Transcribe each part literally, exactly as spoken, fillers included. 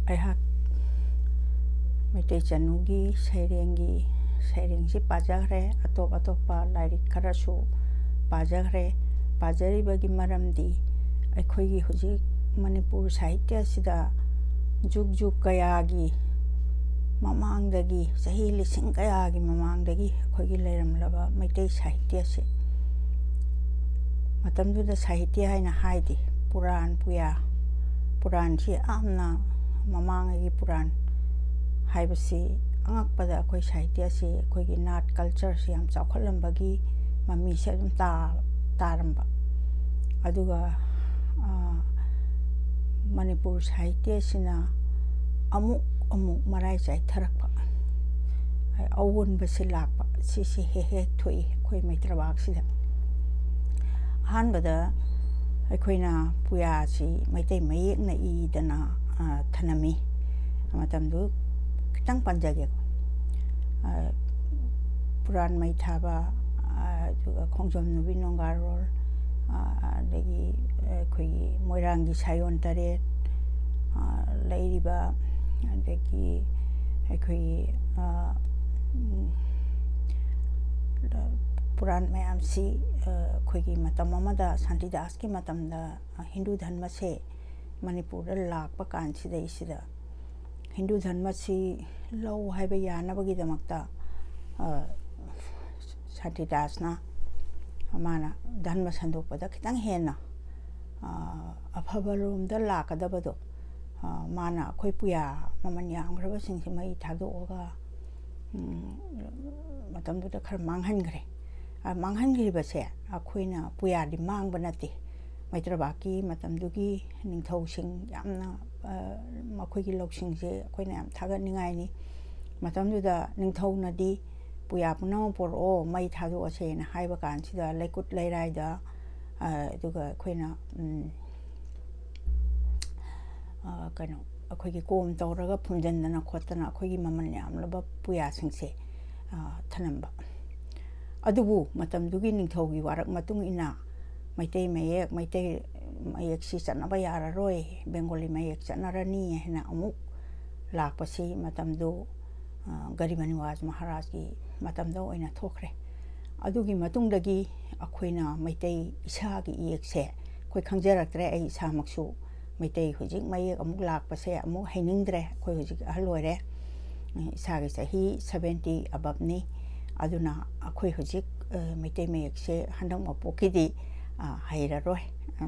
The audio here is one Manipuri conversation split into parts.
ꯑꯩꯍꯥꯛ ꯃꯩꯇꯩ ꯆꯅꯨꯒꯤ ꯁꯩꯔꯦꯡꯒꯤ, ꯁꯩꯔꯦꯡꯁꯤ ꯄꯥꯖꯈ꯭ꯔꯦ, ꯑꯇꯣꯞ ꯑꯇꯣꯞꯄ ꯂꯥꯏꯔꯤꯛ ꯈꯔꯁꯨ ꯄꯥꯖꯈ꯭ꯔꯦ꯫ ꯄꯥꯖꯔꯤꯕꯒꯤ ꯃꯔꯝꯗꯤ ꯑꯩꯈꯣꯏꯒꯤ ꯍꯧꯖꯤꯛ ꯃꯅꯤꯄꯨꯔ ꯁꯥꯍꯤꯇ꯭ꯌ ꯑꯁꯤꯗ ꯖꯨꯒ ꯖꯨꯒ ꯀꯌꯥꯒꯤ ꯃꯃꯥꯡꯗꯒꯤ, ꯆꯍꯤ ꯂꯤꯁꯤꯡ ꯀꯌꯥꯒꯤ ꯃꯃꯥꯡꯗꯒꯤ ꯑꯩꯈꯣꯏꯒꯤ ꯂꯩꯔꯝꯂꯕ ꯃꯩꯇꯩ ꯁꯥꯍꯤꯇ꯭ꯌ ꯑꯁꯤ, ꯃꯇꯝꯗꯨꯗ ꯁꯥꯍꯤꯇ꯭ꯌ ꯍꯥꯏꯅ ꯍꯥꯏꯗꯦ, ꯄꯨꯔꯥꯟ ꯄꯨꯌꯥ, ꯄꯨꯔꯥꯟꯁꯤ ꯌꯥꯝꯅ ꯃꯃꯥꯡꯉꯩꯒꯤ ꯄꯨꯔꯥꯟ ꯍꯥꯏꯕꯁꯤ ꯑꯉꯛꯄꯗ ꯑꯩꯈꯣꯏ ꯁꯥꯍꯤꯇ꯭ꯌ ꯑꯁꯤ ꯑꯩꯈꯣꯏꯒꯤ ꯅꯥꯠ ꯀꯜꯆꯔꯁꯤ ꯌꯥꯝ ꯆꯥꯎꯈꯠꯂꯝꯕꯒꯤ ꯃꯃꯤꯁꯦ ꯑꯗꯨꯝ ꯇꯥ-, ꯇꯥꯔꯝꯕ꯫ ꯑꯗꯨꯒ, ꯑ, ꯃꯅꯤꯄꯨꯔ ꯁꯥꯍꯤꯇ꯭ꯌꯁꯤꯅ ꯑꯃꯨꯛ ꯑꯃꯨꯛ ꯃꯔꯥꯏ ꯆꯥꯏꯊꯔꯛꯄ, ꯑꯑꯣꯟꯕꯁꯤ ꯂꯥꯛꯄ, ꯁꯤꯁꯤ ꯍꯦꯛ ꯍꯦꯛ ꯊꯣꯛꯏ ꯑꯩꯈꯣꯏ ꯃꯩꯇ꯭ꯔꯕꯥꯛꯁꯤꯗ꯫ ꯑꯍꯥꯟꯕꯗ ꯑꯩꯈꯣꯏꯅ ꯄꯨꯌꯥꯁꯤ ꯃꯩꯇꯩ ꯃꯌꯦꯛꯅ ꯏꯗꯅ, ꯑ, ꯊꯅꯝꯃꯤ꯫ ꯃꯇꯝꯗꯨ ꯈꯤꯇꯪ ꯄꯟꯖꯒꯦꯀꯣ꯫ ꯑ, ꯄꯨꯔꯥꯟ ꯃꯩ ꯊꯥꯕ, ꯑ, ꯑꯗꯨꯒ ꯈꯣꯡꯖꯣꯝ ꯅꯨꯕꯤ ꯅꯣꯡꯒꯥꯔꯣꯜ, ꯑ, ꯑꯗꯒꯤ ꯑꯩꯈꯣꯏꯒꯤ ꯃꯣꯏꯔꯥꯡꯒꯤ ꯁꯥꯌꯣꯟ ꯇꯔꯦꯠ, ꯑ, ꯂꯩꯔꯤꯕ, ꯑꯗꯒꯤ ꯑꯩꯈꯣꯏꯒꯤ, ꯑ, ꯎꯝ, ꯄꯨꯔꯥꯟ ꯃꯌꯥꯝꯁꯤ, ꯑ, ꯑꯩꯈꯣꯏꯒꯤ ꯃꯇꯝ ꯑꯃꯗ ꯁꯥꯟꯇꯤꯗꯥꯁꯀꯤ ꯃꯇꯝꯗ ꯍꯤꯟꯗꯨ ꯙꯔꯃꯁꯦ ꯃꯅꯤꯄꯨꯔꯗ ꯂꯥꯛꯄ ꯀꯥꯟꯁꯤꯗꯩꯁꯤꯗ ꯍꯤꯟꯗꯨ ꯙꯔꯃꯁꯤ ꯂꯧ ꯍꯥꯏꯕ ꯌꯥꯅꯕꯒꯤꯗꯃꯛꯇ, ꯑ, ꯁꯥꯟꯇꯤꯗꯥꯁꯅ ꯃꯥꯅ ꯙꯔꯃ ꯁꯟꯗꯣꯛꯄꯗ ꯈꯤꯇꯪ ꯍꯦꯟꯅ, ꯑ, ꯑꯐꯕꯔꯣꯝꯗ ꯂꯥꯛꯀꯗꯕꯗꯣ, ꯑ, ꯃꯥꯅ ꯑꯩꯈꯣꯏ ꯄꯨꯌꯥ ꯃꯃꯜ ꯌꯥꯝꯈ꯭ꯔꯕꯁꯤꯡꯁꯤ ꯃꯩ ꯊꯥꯗꯣꯛꯑꯒ, ꯎꯝ, ꯃꯇꯝꯗꯨꯗ ꯈꯔ ꯃꯥꯡꯍꯟꯈ꯭ꯔꯦ꯫ ꯑ, ꯃꯥꯡꯍꯟꯈ꯭ꯔꯤꯕꯁꯦ ꯑꯩꯈꯣꯏꯅ ꯄꯨꯌꯥꯗꯤ ꯃꯥꯡꯕ ꯅꯠꯇꯦ꯫ ꯃꯩꯇ꯭ꯔꯕꯥꯛꯀꯤ ꯃꯇꯝꯗꯨꯒꯤ ꯅꯤꯡꯊꯧꯁꯤꯡ ꯌꯥꯝꯅ, ꯑ, ꯃꯈꯣꯏꯒꯤ ꯂꯧꯁꯤꯡꯁꯦ ꯑꯩꯈꯣꯏꯅ ꯌꯥꯝ ꯊꯥꯒꯠꯅꯤꯡꯉꯥꯏꯅꯤ꯫ ꯃꯇꯝꯗꯨꯗ ꯅꯤꯡꯊꯧꯅꯗꯤ "ꯄꯨꯌꯥ ꯄꯨꯝꯅꯃꯛ ꯄꯣꯔꯛꯑꯣ, ꯃꯩ ꯊꯥꯗꯣꯛꯑꯁꯦꯅ" ꯍꯥꯏꯕ ꯀꯥꯟꯁꯤꯗ ꯂꯩꯀꯨꯠ ꯂꯩꯔꯥꯏꯗ, ꯑ, ꯑꯗꯨꯒ ꯑꯩꯈꯣꯏꯅ, ꯎꯝ, ꯑ, ꯀꯩꯅꯣ, ꯑꯩꯈꯣꯏꯒꯤ ꯀꯣꯝ ꯇꯧꯔꯒ ꯐꯨꯝꯖꯤꯟꯗꯅ ꯈꯣꯠꯇꯅ ꯑꯩꯈꯣꯏꯒꯤ ꯃꯃꯜ ꯌꯥꯝꯂꯕ ꯄꯨꯌꯥꯁꯤꯡꯁꯦ, ꯑ, ꯊꯅꯝꯕ꯫ ꯑꯗꯨꯕꯨ ꯃꯇꯝꯗꯨꯒꯤ ꯅꯤꯡꯊꯧꯒꯤ ꯋꯥꯔꯛ ꯃꯇꯨꯡ ꯏꯟꯅ ꯃꯩꯇꯩ ꯃꯌꯦꯛ, ꯃꯩꯇꯩ ꯃꯌꯦꯛꯁꯤ ꯆꯠꯅꯕ ꯌꯥꯔꯔꯣꯏ, ꯕꯦꯡꯒꯣꯂꯤ ꯃꯌꯦꯛ ꯆꯠꯅꯔꯅꯤ ꯍꯥꯏꯅ ꯑꯃꯨꯛ ꯂꯥꯛꯄꯁꯤ ꯃꯇꯝꯗꯨ, ꯑ, ꯒꯔꯤꯕ ꯅꯤꯋꯥꯖ ꯃꯍꯥꯔꯥꯖꯀꯤ ꯃꯇꯝꯗ ꯑꯣꯏꯅ ꯊꯣꯛꯈ꯭ꯔꯦ꯫ ꯑꯗꯨꯒꯤ ꯃꯇꯨꯡꯗꯒꯤ ꯑꯩꯈꯣꯏꯅ ꯃꯩꯇꯩ ꯏꯁꯥꯒꯤ ꯏꯌꯦꯛꯁꯦ ꯑꯩꯈꯣꯏ ꯈꯪꯖꯔꯛꯇ꯭ꯔꯦ꯫ ꯑꯩ ꯏꯁꯥꯃꯛꯁꯨ ꯃꯩꯇꯩ ꯍꯧꯖꯤꯛ ꯃꯌꯦꯛ ꯑꯃꯨꯛ ꯂꯥꯛꯄꯁꯦ ꯑꯃꯨꯛ ꯍꯩꯅꯤꯡꯗ꯭ꯔꯦ꯫ ꯑꯩꯈꯣꯏ ꯍꯧꯖꯤꯛ ꯑꯍꯜ ꯑꯣꯏꯔꯦ꯫ ꯏꯁꯥꯒꯤ ꯆꯍꯤ seventy aboveꯅꯤ꯫ ꯑꯗꯨꯅ ꯑꯩꯈꯣꯏ ꯍꯧꯖꯤꯛ, ꯑ, ꯃꯩꯇꯩ ꯃꯌꯦꯛꯁꯦ ꯍꯟꯗꯛ ꯃꯄꯣꯛꯀꯤꯗꯤ, ꯑ, ꯍꯩꯔꯔꯣꯏ꯫ ꯑ,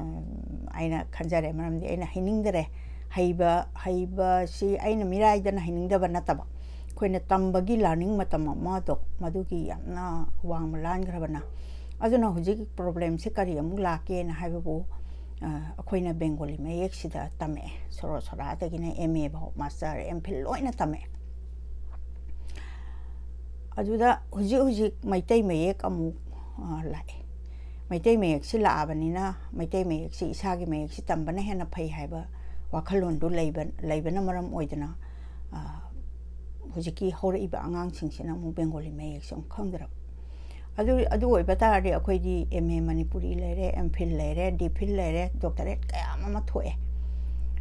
ꯑꯩꯅ ꯈꯟꯖꯔꯦ, ꯃꯔꯝꯗꯤ ꯑꯩꯅ ꯍꯩꯅꯤꯡꯗꯔꯦ꯫ ꯍꯩꯕ, ꯍꯩꯕꯁꯤ ꯑꯩꯅ ꯃꯤꯔꯥꯏꯗꯅ ꯍꯩꯅꯤꯡꯗꯕ ꯅꯠꯇꯕ, ꯑꯩꯈꯣꯏꯅ ꯇꯝꯕꯒꯤ learning ꯃꯇꯝ ꯑꯃꯗꯣ, ꯃꯗꯨꯒꯤ ꯌꯥꯝꯅ ꯋꯥꯡꯃ ꯂꯥꯟꯈ꯭ꯔꯕꯅ꯫ ꯑꯗꯨꯅ ꯍꯧꯖꯤꯛ problemꯁꯦ ꯀꯔꯤ ꯑꯃꯨꯛ ꯂꯥꯛꯀꯦꯅ ꯍꯥꯏꯕꯕꯨ, ꯑ, ꯑꯩꯈꯣꯏꯅ ꯕꯦꯡꯒꯣꯂꯤ ꯃꯌꯦꯛꯁꯤꯗ ꯇꯝꯃꯛꯑꯦ, ꯁꯣꯔꯣ ꯁꯣꯔꯥꯗꯒꯤꯅ M A ꯐꯥꯎ, master, M Phil ꯂꯣꯏꯅ ꯇꯝꯃꯛꯑꯦ꯫ ꯑꯗꯨꯗ ꯍꯧꯖꯤꯛ ꯍꯧꯖꯤꯛ ꯃꯩꯇꯩ ꯃꯌꯦꯛ ꯑꯃꯨꯛ, ꯑ, ꯂꯥꯛꯑꯦ꯫ ꯃꯩꯇꯩ ꯃꯌꯦꯛꯁꯤ ꯂꯥꯛꯑꯕꯅꯤꯅ, ꯃꯩꯇꯩ ꯃꯌꯦꯛꯁꯤ, ꯏꯁꯥꯒꯤ ꯃꯌꯦꯛꯁꯤ ꯇꯝꯕꯅ ꯍꯦꯟꯅ ꯐꯩ ꯍꯥꯏꯕ ꯋꯥꯈꯜꯂꯣꯟꯗꯨ ꯂꯩꯕ, ꯂꯩꯕꯅ ꯃꯔꯝ ꯑꯣꯏꯗꯅ, ꯑ, ꯍꯧꯖꯤꯛꯀꯤ ꯍꯧꯔꯛꯏꯕ ꯑꯉꯥꯡꯁꯤꯡꯁꯤꯅ ꯑꯃꯨꯛ ꯕꯦꯡꯒꯣꯂꯤ ꯃꯌꯦꯛꯁꯦ ꯑꯃꯨꯛ ꯈꯪꯗ꯭ꯔꯕ꯫ ꯑꯗꯨ, ꯑꯗꯨ ꯑꯣꯏꯕ ꯇꯥꯔꯗꯤ ꯑꯩꯈꯣꯏꯗꯤ M A ꯃꯅꯤꯄꯨꯔꯤ ꯂꯩꯔꯦ, M Phil ꯂꯩꯔꯦ, D Phil ꯂꯩꯔꯦ, doctorate ꯀꯌꯥ ꯑꯃ ꯊꯣꯛꯑꯦ꯫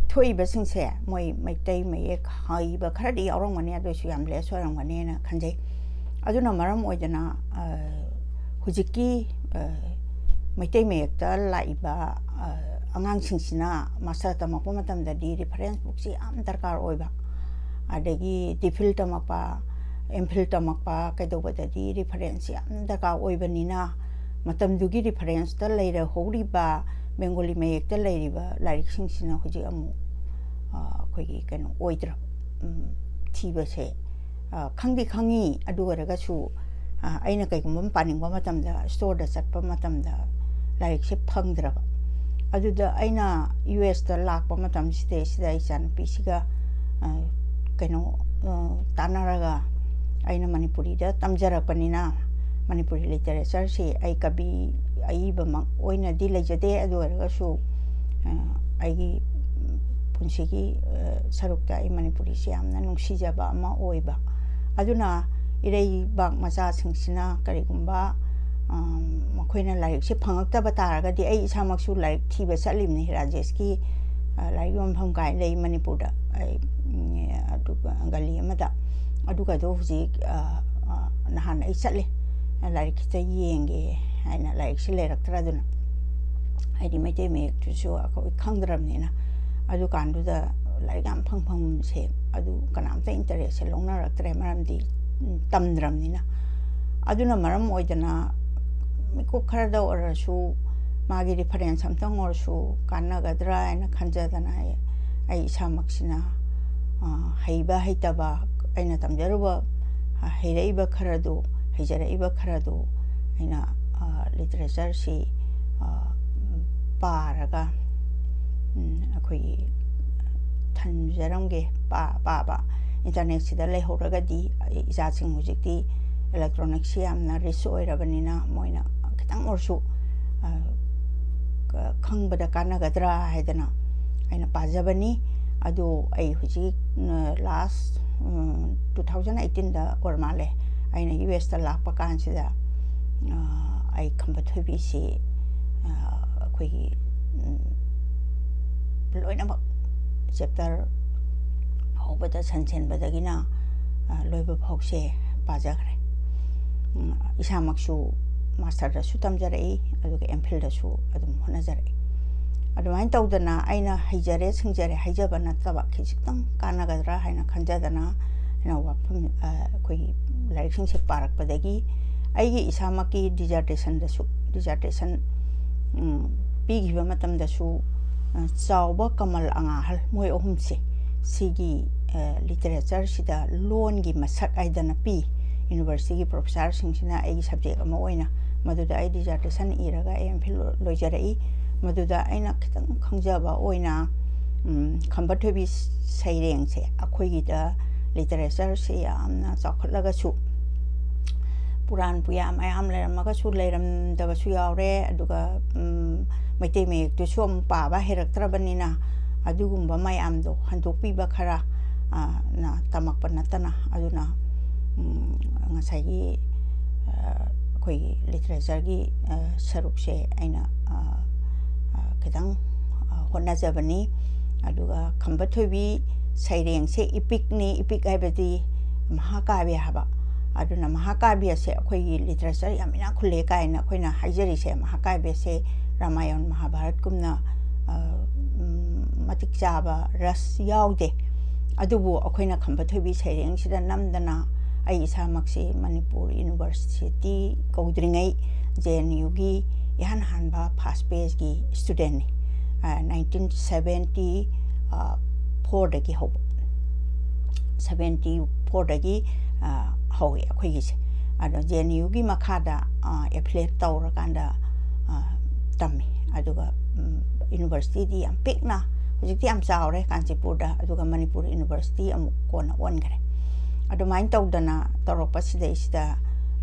ꯊꯣꯛꯏꯕꯁꯤꯡꯁꯦ ꯃꯣꯏ ꯃꯩꯇꯩ ꯃꯌꯦꯛ ꯍꯩꯕ ꯈꯔꯗꯤ ꯌꯥꯎꯔꯝꯒꯅꯤ, ꯑꯗꯨ ꯑꯣꯏꯁꯨ ꯌꯥꯝ less ꯑꯣꯏꯔꯝꯒꯅꯤꯅ ꯈꯟꯖꯩ꯫ ꯑꯗꯨꯅ ꯃꯔꯝ ꯑꯣꯏꯗꯅ, ꯑ, ꯍꯧꯖꯤꯛꯀꯤ, ꯑ, ꯃꯩꯇꯩ ꯃꯌꯦꯛꯇ ꯂꯥꯛꯏꯕ, ꯑ, ꯑꯉꯥꯡꯁꯤꯡꯁꯤꯅ master ꯇꯝꯃꯛꯄ ꯃꯇꯝꯗꯗꯤ reference bookꯁꯤ ꯌꯥꯝ ꯗꯔꯀꯥꯔ ꯑꯣꯏꯕ, ꯑꯗꯒꯤ D Phil ꯇꯝꯃꯛꯄ, M Phil ꯇꯝꯃꯛꯄ ꯀꯩꯗꯧꯕꯗꯗꯤ reference ꯌꯥꯝ ꯗꯔꯀꯥꯔ ꯑꯣꯏꯕꯅꯤꯅ, ꯃꯇꯝꯗꯨꯒꯤ referenceꯇ ꯂꯩꯔꯍꯧꯔꯤꯕ ꯕꯦꯡꯒꯣꯂꯤ ꯃꯌꯦꯛꯇ ꯂꯩꯔꯤꯕ ꯂꯥꯏꯔꯤꯛꯁꯤꯡꯁꯤꯅ ꯍꯧꯖꯤꯛ ꯑꯃꯨꯛ, ꯑ, ꯑꯩꯈꯣꯏꯒꯤ ꯀꯩꯅꯣ ꯑꯣꯏꯗ꯭ꯔꯕ, ꯎꯝ, ꯊꯤꯕꯁꯦ, ꯑ, ꯈꯪꯗꯤ ꯈꯪꯉꯤ, ꯑꯗꯨ ꯑꯣꯏꯔꯒꯁꯨ, ꯑ, ꯑꯩꯅ ꯀꯩꯒꯨꯝꯕ ꯑꯃ ꯄꯥꯅꯤꯡꯕ ꯃꯇꯝꯗ, storeꯗ ꯆꯠꯄ ꯃꯇꯝꯗ ꯂꯥꯏꯔꯤꯛꯁꯦ ꯐꯪꯗ꯭ꯔꯕ꯫ ꯑꯗꯨꯗ ꯑꯩꯅ U Sꯇ ꯂꯥꯛꯄ ꯃꯇꯝꯁꯤꯗꯩꯁꯤꯗ ꯏꯆꯥꯅꯨꯄꯤꯁꯤꯒ, ꯑ, ꯀꯩꯅꯣ, ꯑ, ꯇꯥꯟꯅꯔꯒ ꯑꯩꯅ ꯃꯅꯤꯄꯨꯔꯤꯗ ꯇꯝꯖꯔꯛꯄꯅꯤꯅ ꯃꯅꯤꯄꯨꯔꯤ literatureꯁꯤ ꯑꯩ ꯀꯕꯤ ꯑꯏꯕꯃꯛ ꯑꯣꯏꯅꯗꯤ ꯂꯩꯖꯗꯦ, ꯑꯗꯨ ꯑꯣꯏꯔꯒꯁꯨ, ꯑ, ꯑꯩꯒꯤ ꯄꯨꯟꯁꯤꯒꯤ, ꯑ, ꯁꯔꯨꯛꯇ ꯑꯩ ꯃꯅꯤꯄꯨꯔꯤꯁꯤ ꯌꯥꯝꯅ ꯅꯨꯡꯁꯤꯖꯕ ꯑꯃ ꯑꯣꯏꯕ꯫ ꯑꯗꯨꯅ ꯏꯔꯩꯕꯥꯛ ꯃꯆꯥꯁꯤꯡꯁꯤꯅ ꯀꯔꯤꯒꯨꯝꯕ ꯃꯈꯣꯏꯅ ꯂꯥꯏꯔꯤꯛꯁꯦ ꯐꯪꯉꯛꯇꯕ ꯇꯥꯔꯒꯗꯤ, ꯑꯩ ꯏꯁꯥꯃꯛꯁꯨ ꯂꯥꯏꯔꯤꯛ ꯊꯤꯕ ꯆꯠꯂꯤꯕꯅꯤ ꯔꯥꯖꯦꯁꯀꯤ ꯂꯥꯏꯔꯤꯛ ꯌꯣꯟꯐꯝ ꯀꯥꯏ ꯂꯩ ꯃꯅꯤꯄꯨꯔꯗ, ꯑꯩ ꯑꯗꯨꯒ ꯒꯂꯤ ꯑꯃꯗ꯫ ꯑꯗꯨꯒꯗꯣ ꯍꯧꯖꯤꯛ ꯅꯍꯥꯟ ꯑꯩ ꯆꯠꯂꯦ, ꯂꯥꯏꯔꯤꯛ ꯈꯤꯇ ꯌꯦꯡꯒꯦ ꯍꯥꯏꯅ꯫ ꯂꯥꯏꯔꯤꯛꯁꯦ ꯂꯩꯔꯛꯇ꯭ꯔꯗꯨꯅ, ꯍꯥꯏꯗꯤ ꯃꯩꯇꯩ ꯃꯌꯦꯛꯇꯨꯁꯨ ꯑꯩꯈꯣꯏ ꯈꯪꯗ꯭ꯔꯕꯅꯤꯅ꯫ ꯑꯗꯨꯀꯥꯟꯗꯨꯗ ꯂꯥꯏꯔꯤꯛ ꯌꯥꯝ ꯐꯪꯐꯝꯁꯦ ꯑꯗꯨ ꯀꯅꯥꯝꯇ ꯏꯟꯇꯔꯦꯁꯁꯦ ꯂꯧꯅꯔꯛꯇ꯭ꯔꯦ, ꯃꯔꯝꯗꯤ ꯇꯝꯗ꯭ꯔꯕꯅꯤꯅ꯫ ꯑꯗꯨꯅ ꯃꯔꯝ ꯑꯣꯏꯗꯅ ꯃꯤꯀꯨꯞ ꯈꯔꯗ ꯑꯣꯏꯔꯁꯨ ꯃꯥꯒꯤ ꯔꯤꯐꯔꯦꯟꯁ ꯑꯝꯇꯪ ꯑꯣꯏꯔꯁꯨ ꯀꯥꯟꯅꯒꯗ꯭ꯔꯥ ꯍꯥꯏꯅ ꯈꯟꯖꯗꯅ ꯑꯩ, ꯑꯩ ꯏꯁꯥꯃꯛꯁꯤꯅ ꯍꯩꯕ ꯍꯩꯇꯕ, ꯑꯩꯅ ꯇꯝꯖꯔꯨꯕ, ꯍꯩꯔꯛꯏꯕ ꯈꯔꯗꯨ, ꯍꯩꯖꯔꯛꯏꯕ ꯈꯔꯗꯨ ꯑꯩꯅ ꯂꯤꯇꯔꯦꯆꯔꯁꯤ ꯄꯥꯔꯒ ꯑꯩꯈꯣꯏꯒꯤ ꯊꯝꯖꯔꯝꯒꯦ꯫ ꯄꯥꯕ ꯏꯟꯇꯔꯅꯦꯠꯁꯤꯗ ꯂꯩꯍꯧꯔꯒꯗꯤ, ꯏꯆꯥꯁꯤꯡ ꯍꯧꯖꯤꯛꯇꯤ ꯏꯂꯦꯛꯇ꯭ꯔꯣꯅꯤꯛꯁꯤ ꯌꯥꯝꯅ ꯔꯤꯆ ꯑꯣꯏꯔꯕꯅꯤꯅ ꯃꯣꯏꯅ ꯈꯤꯇꯪ ꯑꯣꯏꯔꯁꯨ ꯈꯪꯕꯗ ꯀꯥꯟꯅꯒꯗ꯭ꯔꯥ ꯍꯥꯏꯗꯅ ꯑꯩꯅ ꯄꯥꯖꯕꯅꯤ꯫ ꯑꯗꯣ ꯑꯩ ꯍꯧꯖꯤꯛ ꯂꯥꯁ ꯇꯨ ꯊꯥꯎꯖꯟ ꯑꯩꯠꯇꯤꯟꯗ ꯑꯣꯏꯔ ꯃꯥꯜꯂꯦ, ꯑꯩꯅ ꯌꯨ ꯑꯦꯁꯇ ꯂꯥꯛꯄ ꯀꯥꯟꯁꯤꯗ ꯑꯩ ꯈꯝꯕ ꯊꯣꯏꯕꯤꯁꯤ ꯑꯩꯈꯣꯏꯒꯤ ꯂꯣꯏꯅꯃꯛ ꯆꯦꯞꯇꯔ ꯍꯧꯕꯗ ꯁꯟꯁꯦꯟꯕꯗꯒꯤꯅ ꯂꯣꯏꯕ ꯐꯥꯎꯁꯦ ꯄꯥꯖꯈ꯭ꯔꯦ꯫ ꯏꯁꯥꯃꯛꯁꯨ ꯃꯥꯁꯇꯔꯗꯁꯨ ꯇꯝꯖꯔꯛꯏ, ꯑꯗꯨꯒ ꯑꯦꯝ ꯐꯤꯜꯗꯁꯨ ꯑꯗꯨꯝ ꯍꯣꯠꯅꯖꯔꯛꯏ꯫ ꯑꯗꯨꯃꯥꯏꯅ ꯇꯧꯗꯅ ꯑꯩꯅ ꯍꯩꯖꯔꯦ ꯁꯤꯡꯖꯔꯦ ꯍꯥꯏꯖꯕ ꯅꯠꯇꯕ, ꯈꯤꯖꯤꯛꯇꯪ ꯀꯥꯟꯅꯒꯗ꯭ꯔꯥ ꯍꯥꯏꯅ ꯈꯟꯖꯗꯅ ꯑꯩꯅ ꯋꯥꯐꯝ, ꯑꯩꯈꯣꯏꯒꯤ ꯂꯥꯏꯔꯤꯛꯁꯤꯡꯁꯦ ꯄꯥꯔꯛꯄꯗꯒꯤ ꯑꯩꯒꯤ ꯏꯁꯥꯃꯛꯀꯤ ꯗꯤꯖꯥꯔꯇꯦꯁꯟꯗꯁꯨ, ꯗꯤꯖꯥꯔꯇꯦꯁꯟ ꯄꯤꯈꯤꯕ ꯃꯇꯝꯗꯁꯨ ꯆꯥꯎꯕ, ꯀꯃꯜ, ꯑꯉꯥꯍꯜ, ꯃꯣꯏ ꯑꯍꯨꯝꯁꯦ ꯁꯤꯒꯤ ꯂꯤꯇꯔꯦꯆꯔꯁꯤꯗ ꯂꯣꯟꯒꯤ ꯃꯁꯛ ꯍꯥꯏꯗꯅ ꯄꯤ꯫ ꯌꯨꯅꯤꯚꯔꯁꯤꯇꯤꯒꯤ ꯄ꯭ꯔꯣꯐꯦꯁꯥꯔꯁꯤꯡꯁꯤꯅ ꯑꯩꯒꯤ ꯁꯕꯖꯦꯛ ꯑꯃ ꯑꯣꯏꯅ ꯃꯗꯨꯗ ꯑꯩ ꯗꯤꯖꯥꯔꯇꯦꯁꯟ ꯏꯔꯒ ꯑꯩ ꯑꯦꯝ ꯐꯤꯜ ꯂꯣꯏꯖꯔꯛꯏ꯫ ꯃꯗꯨꯗ ꯑꯩꯅ ꯈꯤꯇꯪ ꯈꯪꯖꯕ ꯑꯣꯏꯅ ꯈꯝꯕ ꯊꯣꯏꯕꯤ ꯁꯩꯔꯦꯡꯁꯦ ꯑꯩꯈꯣꯏꯒꯤꯗ ꯂꯤꯇꯔꯦꯆꯔꯁꯦ ꯌꯥꯝꯅ ꯆꯥꯎꯈꯠꯂꯒꯁꯨ, ꯄꯨꯔꯥꯟ ꯄꯨꯌꯥ ꯃꯌꯥꯝ ꯂꯩꯔꯝꯃꯒꯁꯨ ꯂꯩꯔꯝꯗꯕꯁꯨ ꯌꯥꯎꯔꯦ꯫ ꯑꯗꯨꯒ ꯃꯩꯇꯩ ꯃꯌꯦꯛꯇꯨꯁꯨ ꯑꯃꯨꯛ ꯄꯥꯕ ꯍꯩꯔꯛꯇ꯭ꯔꯕꯅꯤꯅ ꯑꯗꯨꯒꯨꯝꯕ ꯃꯌꯥꯝꯗꯣ ꯍꯟꯗꯣꯛꯄꯤꯕ ꯈꯔ ꯅ ꯇꯝꯃꯛꯄ ꯅꯠꯇꯅ꯫ ꯑꯗꯨꯅ ꯉꯁꯥꯏꯒꯤ ꯑꯩꯈꯣꯏꯒꯤ ꯂꯤꯇꯔꯦꯆꯔꯒꯤ ꯁꯔꯨꯛꯁꯦ ꯑꯩꯅ ꯈꯤꯇꯪ ꯍꯣꯠꯅꯖꯕꯅꯤ꯫ ꯑꯗꯨꯒ ꯈꯝꯕ ꯊꯣꯏꯕꯤ ꯁꯩꯔꯦꯡꯁꯦ ꯏꯄꯤꯛꯅꯤ꯫ ꯏꯄꯤꯛ ꯍꯥꯏꯕꯗꯤ ꯃꯍꯥꯀꯥꯕ꯭ꯌ ꯍꯥꯏꯕ꯫ ꯑꯗꯨꯅ ꯃꯍꯥꯀꯥꯕ꯭ꯌꯁꯦ ꯑꯩꯈꯣꯏꯒꯤ ꯂꯤꯇꯔꯦꯆꯔ ꯌꯥꯝ ꯏꯅꯥꯛ ꯈꯨꯜꯂꯦ ꯀꯥꯏꯅ ꯑꯩꯈꯣꯏꯅ ꯍꯥꯏꯖꯔꯤꯁꯦ, ꯃꯍꯥꯀꯥꯕ꯭ꯌꯁꯦ ꯔꯥꯃꯥꯌꯟ ꯃꯍꯥꯚꯥꯔꯠꯀꯨꯝꯅ ꯃꯇꯤꯛ ꯆꯥꯕ ꯔꯁ ꯌꯥꯎꯗꯦ꯫ ꯑꯗꯨꯕꯨ ꯑꯩꯈꯣꯏꯅ ꯈꯝꯕ ꯊꯣꯏꯕꯤ ꯁꯩꯔꯦꯡꯁꯤꯗ ꯅꯝꯗꯅ ꯑꯩ ꯏꯁꯥꯃꯛꯁꯤ ꯃꯅꯤꯄꯨꯔ ꯌꯨꯅꯤꯚꯔꯁꯤꯇꯤ ꯀꯧꯗ꯭ꯔꯤꯉꯩ ꯖꯦ ꯑꯦꯟ ꯌꯨꯒꯤ ꯏꯍꯥꯟ ꯍꯥꯟꯕ ꯐꯥꯔꯁ ꯕꯦꯁꯀꯤ ꯏꯁꯇꯨꯗꯦꯟꯅꯤ꯫ ꯅꯥꯏꯟꯇꯤꯟ ꯁꯕꯦꯟꯇꯤ ꯐꯣꯔꯗꯒꯤ ꯍꯧꯕ, ꯁꯕꯦꯟꯇꯤ ꯐꯣꯔꯗꯒꯤ ꯍꯧꯋꯤ ꯑꯩꯈꯣꯏꯒꯤꯁꯦ꯫ ꯑꯗꯣ ꯖꯦ ꯑꯦꯟ ꯌꯨꯒꯤ ꯃꯈꯥꯗ ꯑꯦꯐꯤꯂꯦꯠ ꯇꯧꯔꯀꯥꯟꯗ ꯇꯝꯃꯤ꯫ ꯑꯗꯨꯒ ꯌꯨꯅꯤꯚꯔꯁꯤꯇꯤꯗꯤ ꯌꯥꯝ ꯄꯤꯛꯅ, ꯍꯧꯖꯤꯛꯇꯤ ꯌꯥꯝ ꯆꯥꯎꯔꯦ ꯀꯥꯟꯆꯤꯄꯨꯔꯗ, ꯑꯗꯨꯒ ꯃꯅꯤꯄꯨꯔ ꯌꯨꯅꯤꯚꯔꯁꯤꯇꯤ ꯑꯃꯨꯛ ꯀꯣꯟꯅ ꯑꯣꯟꯈ꯭ꯔꯦ꯫ ꯑꯗꯨꯃꯥꯏꯅ ꯇꯧꯗꯅ ꯇꯧꯔꯛꯄꯁꯤꯗꯩꯁꯤꯗ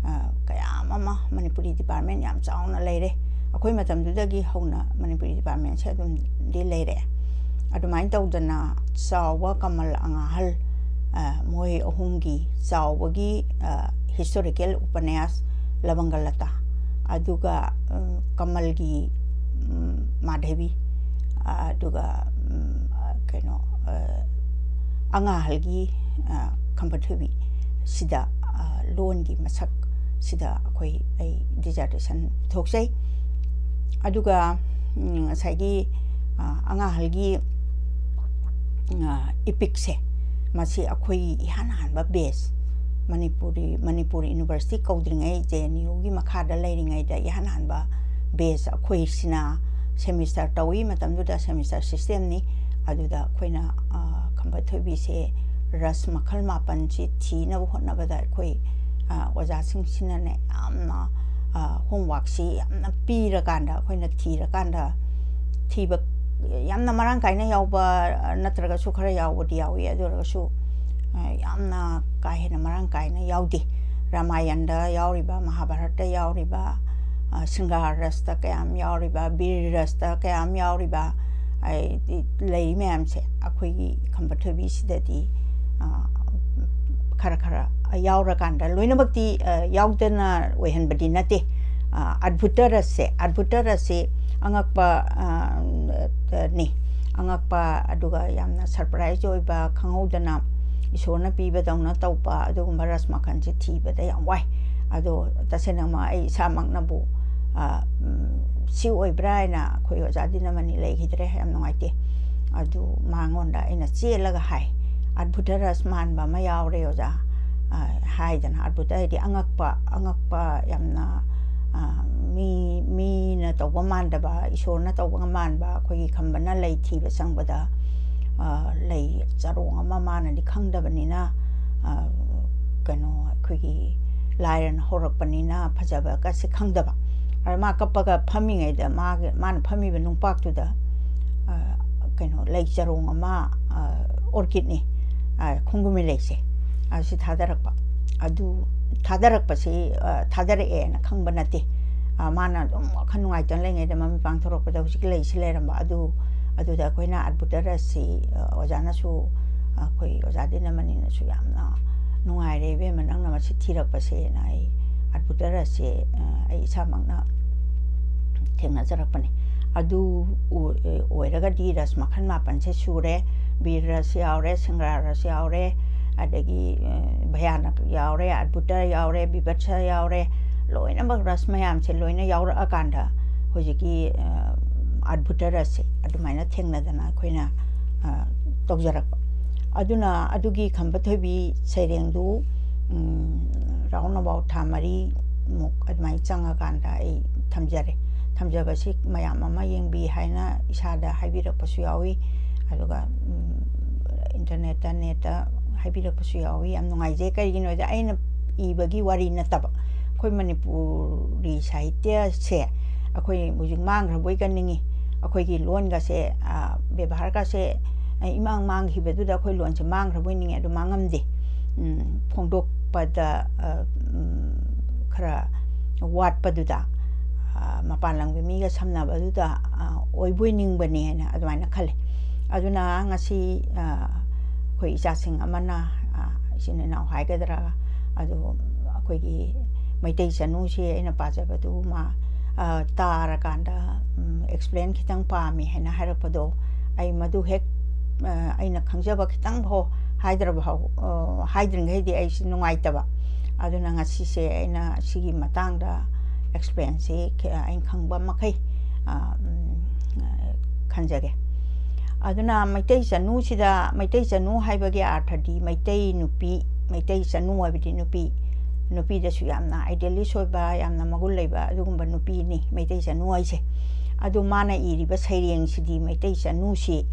ꯀꯌꯥ ꯑꯃ ꯃꯅꯤꯄꯨꯔꯤ ꯗꯤꯄꯥꯔꯠꯃꯦꯟ ꯌꯥꯝ ꯆꯥꯎꯅ ꯂꯩꯔꯦ꯫ ꯑꯩꯈꯣꯏ ꯃꯇꯝꯗꯨꯗꯒꯤ ꯍꯧꯅ ꯃꯅꯤꯄꯨꯔꯤ ꯗꯤꯄꯥꯔꯠꯃꯦꯟꯁꯦ ꯑꯗꯨꯝꯗꯤ ꯂꯩꯔꯛꯑꯦ꯫ ꯑꯗꯨꯃꯥꯏꯅ ꯇꯧꯗꯅ ꯆꯥꯎꯕ ꯀꯃꯜ ꯑꯉꯥꯍꯜ, ꯃꯣꯏ ꯑꯍꯨꯝꯒꯤ ꯆꯥꯎꯕꯒꯤ ꯍꯤꯁꯇꯣꯔꯤꯀꯦꯜ ꯎꯄꯅ꯭ꯌꯥꯁ ꯂꯕꯪꯒ ꯂꯇꯥ, ꯑꯗꯨꯒ ꯀꯃꯜꯒꯤ ꯃꯥꯙꯕꯤ, ꯑꯗꯨꯒ ꯀꯩꯅꯣ, ꯑꯉꯥꯍꯜꯒꯤ ꯈꯝꯕ ꯊꯣꯏꯕꯤ ꯁꯤꯗ ꯂꯣꯟꯒꯤ ꯃꯁꯛ ꯁꯤꯗ ꯑꯩꯈꯣꯏ, ꯑꯩ ꯗꯤꯖꯔꯇꯦꯁꯟ ꯄꯨꯊꯣꯛꯆꯩ꯫ ꯑꯗꯨꯒ ꯉꯁꯥꯏꯒꯤ ꯑꯉꯥꯍꯜꯒꯤ ꯏꯄꯤꯛꯁꯦ, ꯃꯁꯤ ꯑꯩꯈꯣꯏ ꯏꯍꯥꯟ ꯍꯥꯟꯕ ꯕꯦꯁ, ꯃꯅꯤꯄꯨꯔꯤ, ꯃꯅꯤꯄꯨꯔ ꯌꯨꯅꯤꯚꯔꯁꯤꯇꯤ ꯀꯧꯗ꯭ꯔꯤꯉꯩ, ꯖꯦ ꯑꯦꯟ ꯌꯨꯒꯤ ꯃꯈꯥꯗ ꯂꯩꯔꯤꯉꯩꯗ ꯏꯍꯥꯟ ꯍꯥꯟꯕ ꯕꯦꯁ ꯑꯩꯈꯣꯏꯁꯤꯅ ꯁꯦꯃꯤꯁꯇꯔ ꯇꯧꯏ꯫ ꯃꯇꯝꯗꯨꯗ ꯁꯦꯃꯤꯁꯇꯔ ꯁꯤꯁꯇꯦꯝꯅꯤ꯫ ꯑꯗꯨꯗ ꯑꯩꯈꯣꯏꯅ ꯈꯝꯕ ꯊꯣꯏꯕꯤꯁꯦ ꯔꯁ ꯃꯈꯜ ꯃꯥꯄꯟꯁꯤ ꯊꯤꯅꯕ ꯍꯣꯠꯅꯕꯗ ꯑꯩꯈꯣꯏ ꯑꯣꯖꯥꯁꯤꯡꯁꯤꯅꯅꯦ ꯌꯥꯝꯅ ꯍꯣꯝꯋꯥꯛꯁꯤ ꯌꯥꯝꯅ ꯄꯤꯔꯀꯥꯟꯗ ꯑꯩꯈꯣꯏꯅ ꯊꯤꯔꯀꯥꯟꯗ, ꯊꯤꯕ ꯌꯥꯝꯅ ꯃꯔꯥꯡ ꯀꯥꯏꯅ ꯌꯥꯎꯕ ꯅꯠꯇ꯭ꯔꯒꯁꯨ ꯈꯔ ꯌꯥꯎꯕꯗꯤ ꯌꯥꯎꯏ꯫ ꯑꯗꯨ ꯑꯣꯏꯔꯒꯁꯨ ꯌꯥꯝꯅ ꯀꯥ ꯍꯦꯟꯅ ꯃꯔꯥꯡ ꯀꯥꯏꯅ ꯌꯥꯎꯗꯦ꯫ ꯔꯥꯃꯥꯌꯟꯗ ꯌꯥꯎꯔꯤꯕ, ꯃꯍꯥꯚꯥꯔꯠꯇ ꯌꯥꯎꯔꯤꯕ, ꯁ꯭ꯔꯤꯡꯒꯥꯔ ꯔꯁꯇ ꯀꯌꯥꯝ ꯌꯥꯎꯔꯤꯕ, ꯕꯤꯔ ꯔꯁꯇ ꯀꯌꯥꯝ ꯌꯥꯎꯔꯤꯕ, ꯂꯩꯔꯤ ꯃꯌꯥꯝꯁꯦ ꯑꯩꯈꯣꯏꯒꯤ ꯈꯝꯕ ꯊꯣꯏꯕꯤꯁꯤꯗꯗꯤ ꯈꯔ ꯈꯔ ꯌꯥꯎꯔꯀꯥꯟꯗ, ꯂꯣꯏꯅꯃꯛꯇꯤ, ꯑ, ꯌꯥꯎꯗꯅ ꯑꯣꯏꯍꯟꯕꯗꯤ ꯅꯠꯇꯦ꯫ ꯑ, ꯑꯠꯚꯨꯇ ꯔꯁꯁꯦ, ꯑꯠꯚꯨꯇ ꯔꯁꯁꯤ ꯑꯉꯛꯄ, ꯑ, ꯅꯤ꯫ ꯑꯉꯛꯄ, ꯑꯗꯨꯒ ꯌꯥꯝꯅ ꯁꯔꯄ꯭ꯔꯥꯏꯖ ꯑꯣꯏꯕ, ꯈꯪꯍꯧꯗꯅ ꯏꯁꯣꯔꯅ ꯄꯤꯕꯗꯧꯅ ꯇꯧꯕ, ꯑꯗꯨꯒꯨꯝꯕ ꯔꯁ ꯃꯈꯜꯁꯦ ꯊꯤꯕꯗ ꯌꯥꯝ ꯋꯥꯏ꯫ ꯑꯗꯣ ꯇꯁꯦꯡꯅꯃꯛ ꯑꯩ ꯏꯁꯥꯃꯛꯅꯕꯨ, ꯑ, ꯎꯝ, ꯁꯤ ꯑꯣꯏꯕ꯭ꯔꯥ ꯍꯥꯏꯅ ꯑꯩꯈꯣꯏ ꯑꯣꯖꯥ ꯗꯤꯅꯃꯅꯤ ꯂꯩꯈꯤꯗ꯭ꯔꯦ, ꯌꯥꯝ ꯅꯨꯡꯉꯥꯏꯇꯦ꯫ ꯑꯗꯨ ꯃꯉꯣꯟꯗ ꯑꯩꯅ ꯆꯦꯜꯂꯒ ꯍꯥꯏ, "ꯑꯠꯚꯨꯇ ꯔꯁ ꯃꯥꯟꯕ ꯑꯃ ꯌꯥꯎꯔꯦ ꯑꯣꯖꯥ", ꯑ, ꯍꯥꯏꯗꯅ꯫ ꯑꯠꯚꯨꯇ ꯍꯥꯏꯗꯤ ꯑꯉꯛꯄ, ꯑꯉꯛꯄ ꯌꯥꯝꯅ, ꯑ, ꯃꯤ, ꯃꯤꯅ ꯇꯧꯕ ꯃꯥꯟꯗꯕ, ꯏꯁꯣꯔꯅ ꯇꯧꯕ ꯃꯥꯟꯕ, ꯑꯩꯈꯣꯏꯒꯤ ꯈꯝꯕꯅ ꯂꯩ ꯊꯤꯕ ꯆꯪꯕꯗ, ꯑ, ꯂꯩ ꯆꯔꯣꯡ ꯑꯃ ꯃꯥꯅꯗꯤ ꯈꯪꯗꯕꯅꯤꯅ, ꯑ, ꯀꯩꯅꯣ, ꯑꯩꯈꯣꯏꯒꯤ ꯂꯥꯏꯔꯅ ꯍꯧꯔꯛꯄꯅꯤꯅ ꯐꯖꯕꯒꯁꯦ ꯈꯪꯗꯕ꯫ ꯑꯗ ꯃꯥ ꯀꯞꯄꯒ ꯐꯝꯃꯤꯉꯩꯗ ꯃꯥꯒꯤ, ꯃꯥꯅ ꯐꯝꯃꯤꯕ ꯅꯨꯡꯄꯥꯛꯇꯨꯗ, ꯑ, ꯀꯩꯅꯣ, ꯂꯩ ꯆꯔꯣꯡ ꯑꯃ, ꯑ, ꯑꯣꯔꯀꯤꯠꯅꯤ, ꯑ, ꯈꯣꯡꯒꯨꯃꯦꯟ ꯂꯩꯁꯦ, ꯑ, ꯁꯤ ꯊꯥꯗꯔꯛꯄ꯫ ꯑꯗꯨ ꯊꯥꯗꯔꯛꯄꯁꯤ, ꯑ, ꯊꯥꯗꯔꯛꯑꯦꯅ ꯈꯪꯕ ꯅꯠꯇꯦ꯫ ꯑ, ꯃꯥꯅ ꯑꯗꯨꯝ ꯋꯥꯈꯜ ꯅꯨꯡꯉꯥꯏꯇꯅ ꯂꯩꯉꯩꯗ ꯃꯃꯤꯠ ꯄꯥꯡꯊꯣꯔꯛꯄꯗ ꯍꯧꯖꯤꯛꯀꯤ ꯂꯩꯁꯤ ꯂꯩꯔꯝꯕ꯫ ꯑꯗꯨ, ꯑꯗꯨꯗ ꯑꯩꯈꯣꯏꯅ ꯑꯠꯚꯨꯇ ꯔꯁꯁꯤ, ꯑ, ꯑꯣꯖꯥꯅꯁꯨ, ꯑꯩꯈꯣꯏ ꯑꯣꯖꯥ ꯗꯤꯅꯃꯅꯤꯅꯁꯨ ꯌꯥꯝꯅ ꯅꯨꯡꯉꯥꯏꯔꯦ ꯏꯕꯦꯝꯃ, ꯅꯪꯅ ꯃꯁꯤ ꯊꯤꯔꯛꯄꯁꯦꯅ꯫ ꯑꯩ ꯑꯠꯚꯨꯇ ꯔꯁꯁꯦ, ꯑ, ꯑꯩ ꯏꯁꯥꯃꯛꯅ ꯊꯦꯡꯅꯖꯔꯛꯄꯅꯦ꯫ ꯑꯗꯨ ꯑꯣꯏ-, ꯑꯣꯏꯔꯒꯗꯤ ꯔꯁ ꯃꯈꯜ ꯃꯥꯄꯟꯁꯦ ꯁꯨꯔꯦ꯫ ꯕꯤꯔ ꯔꯁ ꯌꯥꯎꯔꯦ, ꯁꯤꯡꯒꯥꯔꯥ ꯔꯁ ꯌꯥꯎꯔꯦ, ꯑꯗꯒꯤ, ꯑ, ꯚꯌꯥꯅꯛ ꯌꯥꯎꯔꯦ, ꯑꯠꯚꯨꯇ ꯌꯥꯎꯔꯦ, ꯕꯤꯚꯠꯁ ꯌꯥꯎꯔꯦ꯫ ꯂꯣꯏꯅꯃꯛ ꯔꯁ ꯃꯌꯥꯝꯁꯦ ꯂꯣꯏꯅ ꯌꯥꯎꯔꯛꯑꯀꯥꯟꯗ ꯍꯧꯖꯤꯛꯀꯤ, ꯑ, ꯑꯠꯚꯨꯇ ꯔꯁꯁꯦ ꯑꯗꯨꯃꯥꯏꯅ ꯊꯦꯡꯅꯗꯅ ꯑꯩꯈꯣꯏꯅ, ꯑ, ꯇꯧꯖꯔꯛꯄ꯫ ꯑꯗꯨꯅ ꯑꯗꯨꯒꯤ ꯈꯝꯕ ꯊꯣꯏꯕꯤ ꯁꯩꯔꯦꯡꯗꯨ, ꯎꯝ, round about ꯊꯥ ꯃꯔꯤꯃꯨꯛ ꯑꯗꯨꯃꯥꯏꯅ ꯆꯪꯉꯀꯥꯟꯗ ꯑꯩ ꯊꯝꯖꯔꯦ꯫ ꯊꯝꯖꯕꯁꯤ ꯃꯌꯥꯝ ꯑꯃ ꯌꯦꯡꯕꯤ ꯍꯥꯏꯅ ꯏꯁꯥꯗ ꯍꯥꯏꯕꯤꯔꯛꯄꯁꯨ ꯌꯥꯎꯏ, ꯑꯗꯨꯒ, ꯎꯝ, ꯏꯟꯇꯔꯅꯦꯠꯇ, ꯅꯦꯠꯇ ꯍꯥꯏꯕꯤꯔꯛꯄꯁꯨ ꯌꯥꯎꯏ꯫ ꯌꯥꯝ ꯅꯨꯡꯉꯥꯏꯖꯩ꯫ ꯀꯔꯤꯒꯤꯅꯣꯗ ꯑꯩꯅ ꯏꯕꯒꯤ ꯋꯥꯔꯤ ꯅꯠꯇꯕ, ꯑꯩꯈꯣꯏ ꯃꯅꯤꯄꯨꯔꯤ ꯁꯥꯍꯤꯇ꯭ꯌꯁꯦ ꯑꯩꯈꯣꯏ ꯍꯧꯖꯤꯛ ꯃꯥꯡꯈ꯭ꯔꯕꯣꯏ ꯀꯟꯅꯤꯡꯉꯤ꯫ ꯑꯩꯈꯣꯏꯒꯤ ꯂꯣꯟꯒꯁꯦ, ꯑ, ꯕꯦꯕꯥꯔꯒꯁꯦ, ꯑ, ꯏꯃꯥꯡ ꯃꯥꯡꯈꯤꯕꯗꯨꯗ ꯑꯩꯈꯣꯏ ꯂꯣꯟꯁꯦ ꯃꯥꯡꯈ꯭ꯔꯕꯣꯏ ꯅꯤꯡꯉꯤ꯫ ꯑꯗꯨ ꯃꯥꯡꯉꯝꯗꯦ꯫ ꯎꯝ, ꯐꯣꯡꯗꯣꯛꯄꯗ, ꯑ, ꯎꯝ, ꯈꯔ ꯋꯥꯠꯄꯗꯨꯗ, ꯑ, ꯃꯄꯥꯟ ꯂꯝꯒꯤ ꯃꯤꯒ ꯁꯝꯅꯕꯗꯨꯗ, ꯑ, ꯑꯣꯏꯕꯣꯏ ꯅꯤꯡꯕꯅꯦꯅ ꯑꯗꯨꯃꯥꯏꯅ ꯈꯜꯂꯦ꯫ ꯑꯗꯨꯅ ꯉꯁꯤ, ꯑ, ꯑꯩꯈꯣꯏ ꯏꯆꯥꯁꯤꯡ ꯑꯃꯅ, ꯑ, ꯏꯆꯤꯟ ꯏꯅꯥꯎ ꯍꯥꯏꯒꯗ꯭ꯔꯥ, ꯑꯗꯨ ꯑꯩꯈꯣꯏꯒꯤ ꯃꯩꯇꯩ ꯆꯅꯨꯁꯤ ꯑꯩꯅ ꯄꯥꯖꯕꯗꯨ ꯃꯥ, ꯑ, ꯇꯥꯔꯀꯥꯟꯗ, ꯎꯝ, explain ꯈꯤꯇꯪ ꯄꯥꯝꯃꯤ ꯍꯥꯏꯅ ꯍꯥꯏꯔꯛꯄꯗꯣ, ꯑꯩ ꯃꯗꯨ ꯍꯦꯛ, ꯑ, ꯑꯩꯅ ꯈꯪꯖꯕ ꯈꯤꯇꯪ ꯐꯥꯎ ꯍꯥꯏꯗ꯭ꯔꯕ ꯐꯥꯎ-, ꯑ, ꯍꯥꯏꯗ꯭ꯔꯤꯉꯩꯗꯤ ꯑꯩꯁꯤ ꯅꯨꯡꯉꯥꯏꯇꯕ꯫ ꯑꯗꯨꯅ ꯉꯁꯤꯁꯦ ꯑꯩꯅ ꯁꯤꯒꯤ ꯃꯇꯥꯡꯗ explainꯁꯤ ꯈ-, ꯑꯩꯅ ꯈꯪꯕ ꯃꯈꯩ, ꯑ, ꯎꯝ, ꯑ, ꯈꯟꯖꯒꯦ꯫ ꯑꯗꯨꯅ ꯃꯩꯇꯩ ꯆꯅꯨꯁꯤꯗ, ꯃꯩꯇꯩ ꯆꯅꯨ ꯍꯥꯏꯕꯒꯤ ꯑꯥꯔꯊꯗꯤ ꯃꯩꯇꯩ ꯅꯨꯄꯤ, ꯃꯩꯇꯩ ꯆꯅꯨ ꯍꯥꯏꯕꯗꯤ ꯅꯨꯄꯤ, ꯅꯨꯄꯤꯗꯁꯨ ꯌꯥꯝꯅ idealist ꯑꯣꯏꯕ, ꯌꯥꯝꯅ ꯃꯒꯨꯟ ꯂꯩꯕ ꯑꯗꯨꯒꯨꯝꯕ ꯅꯨꯄꯤꯅꯤ ꯃꯩꯇꯩ ꯆꯅꯨ ꯍꯥꯏꯁꯦ꯫ ꯑꯗꯨ ꯃꯥꯅ ꯏꯔꯤꯕ ꯁꯩꯔꯦꯡꯁꯤꯗꯤ ꯃꯩꯇꯩ ꯆꯅꯨꯁꯤ,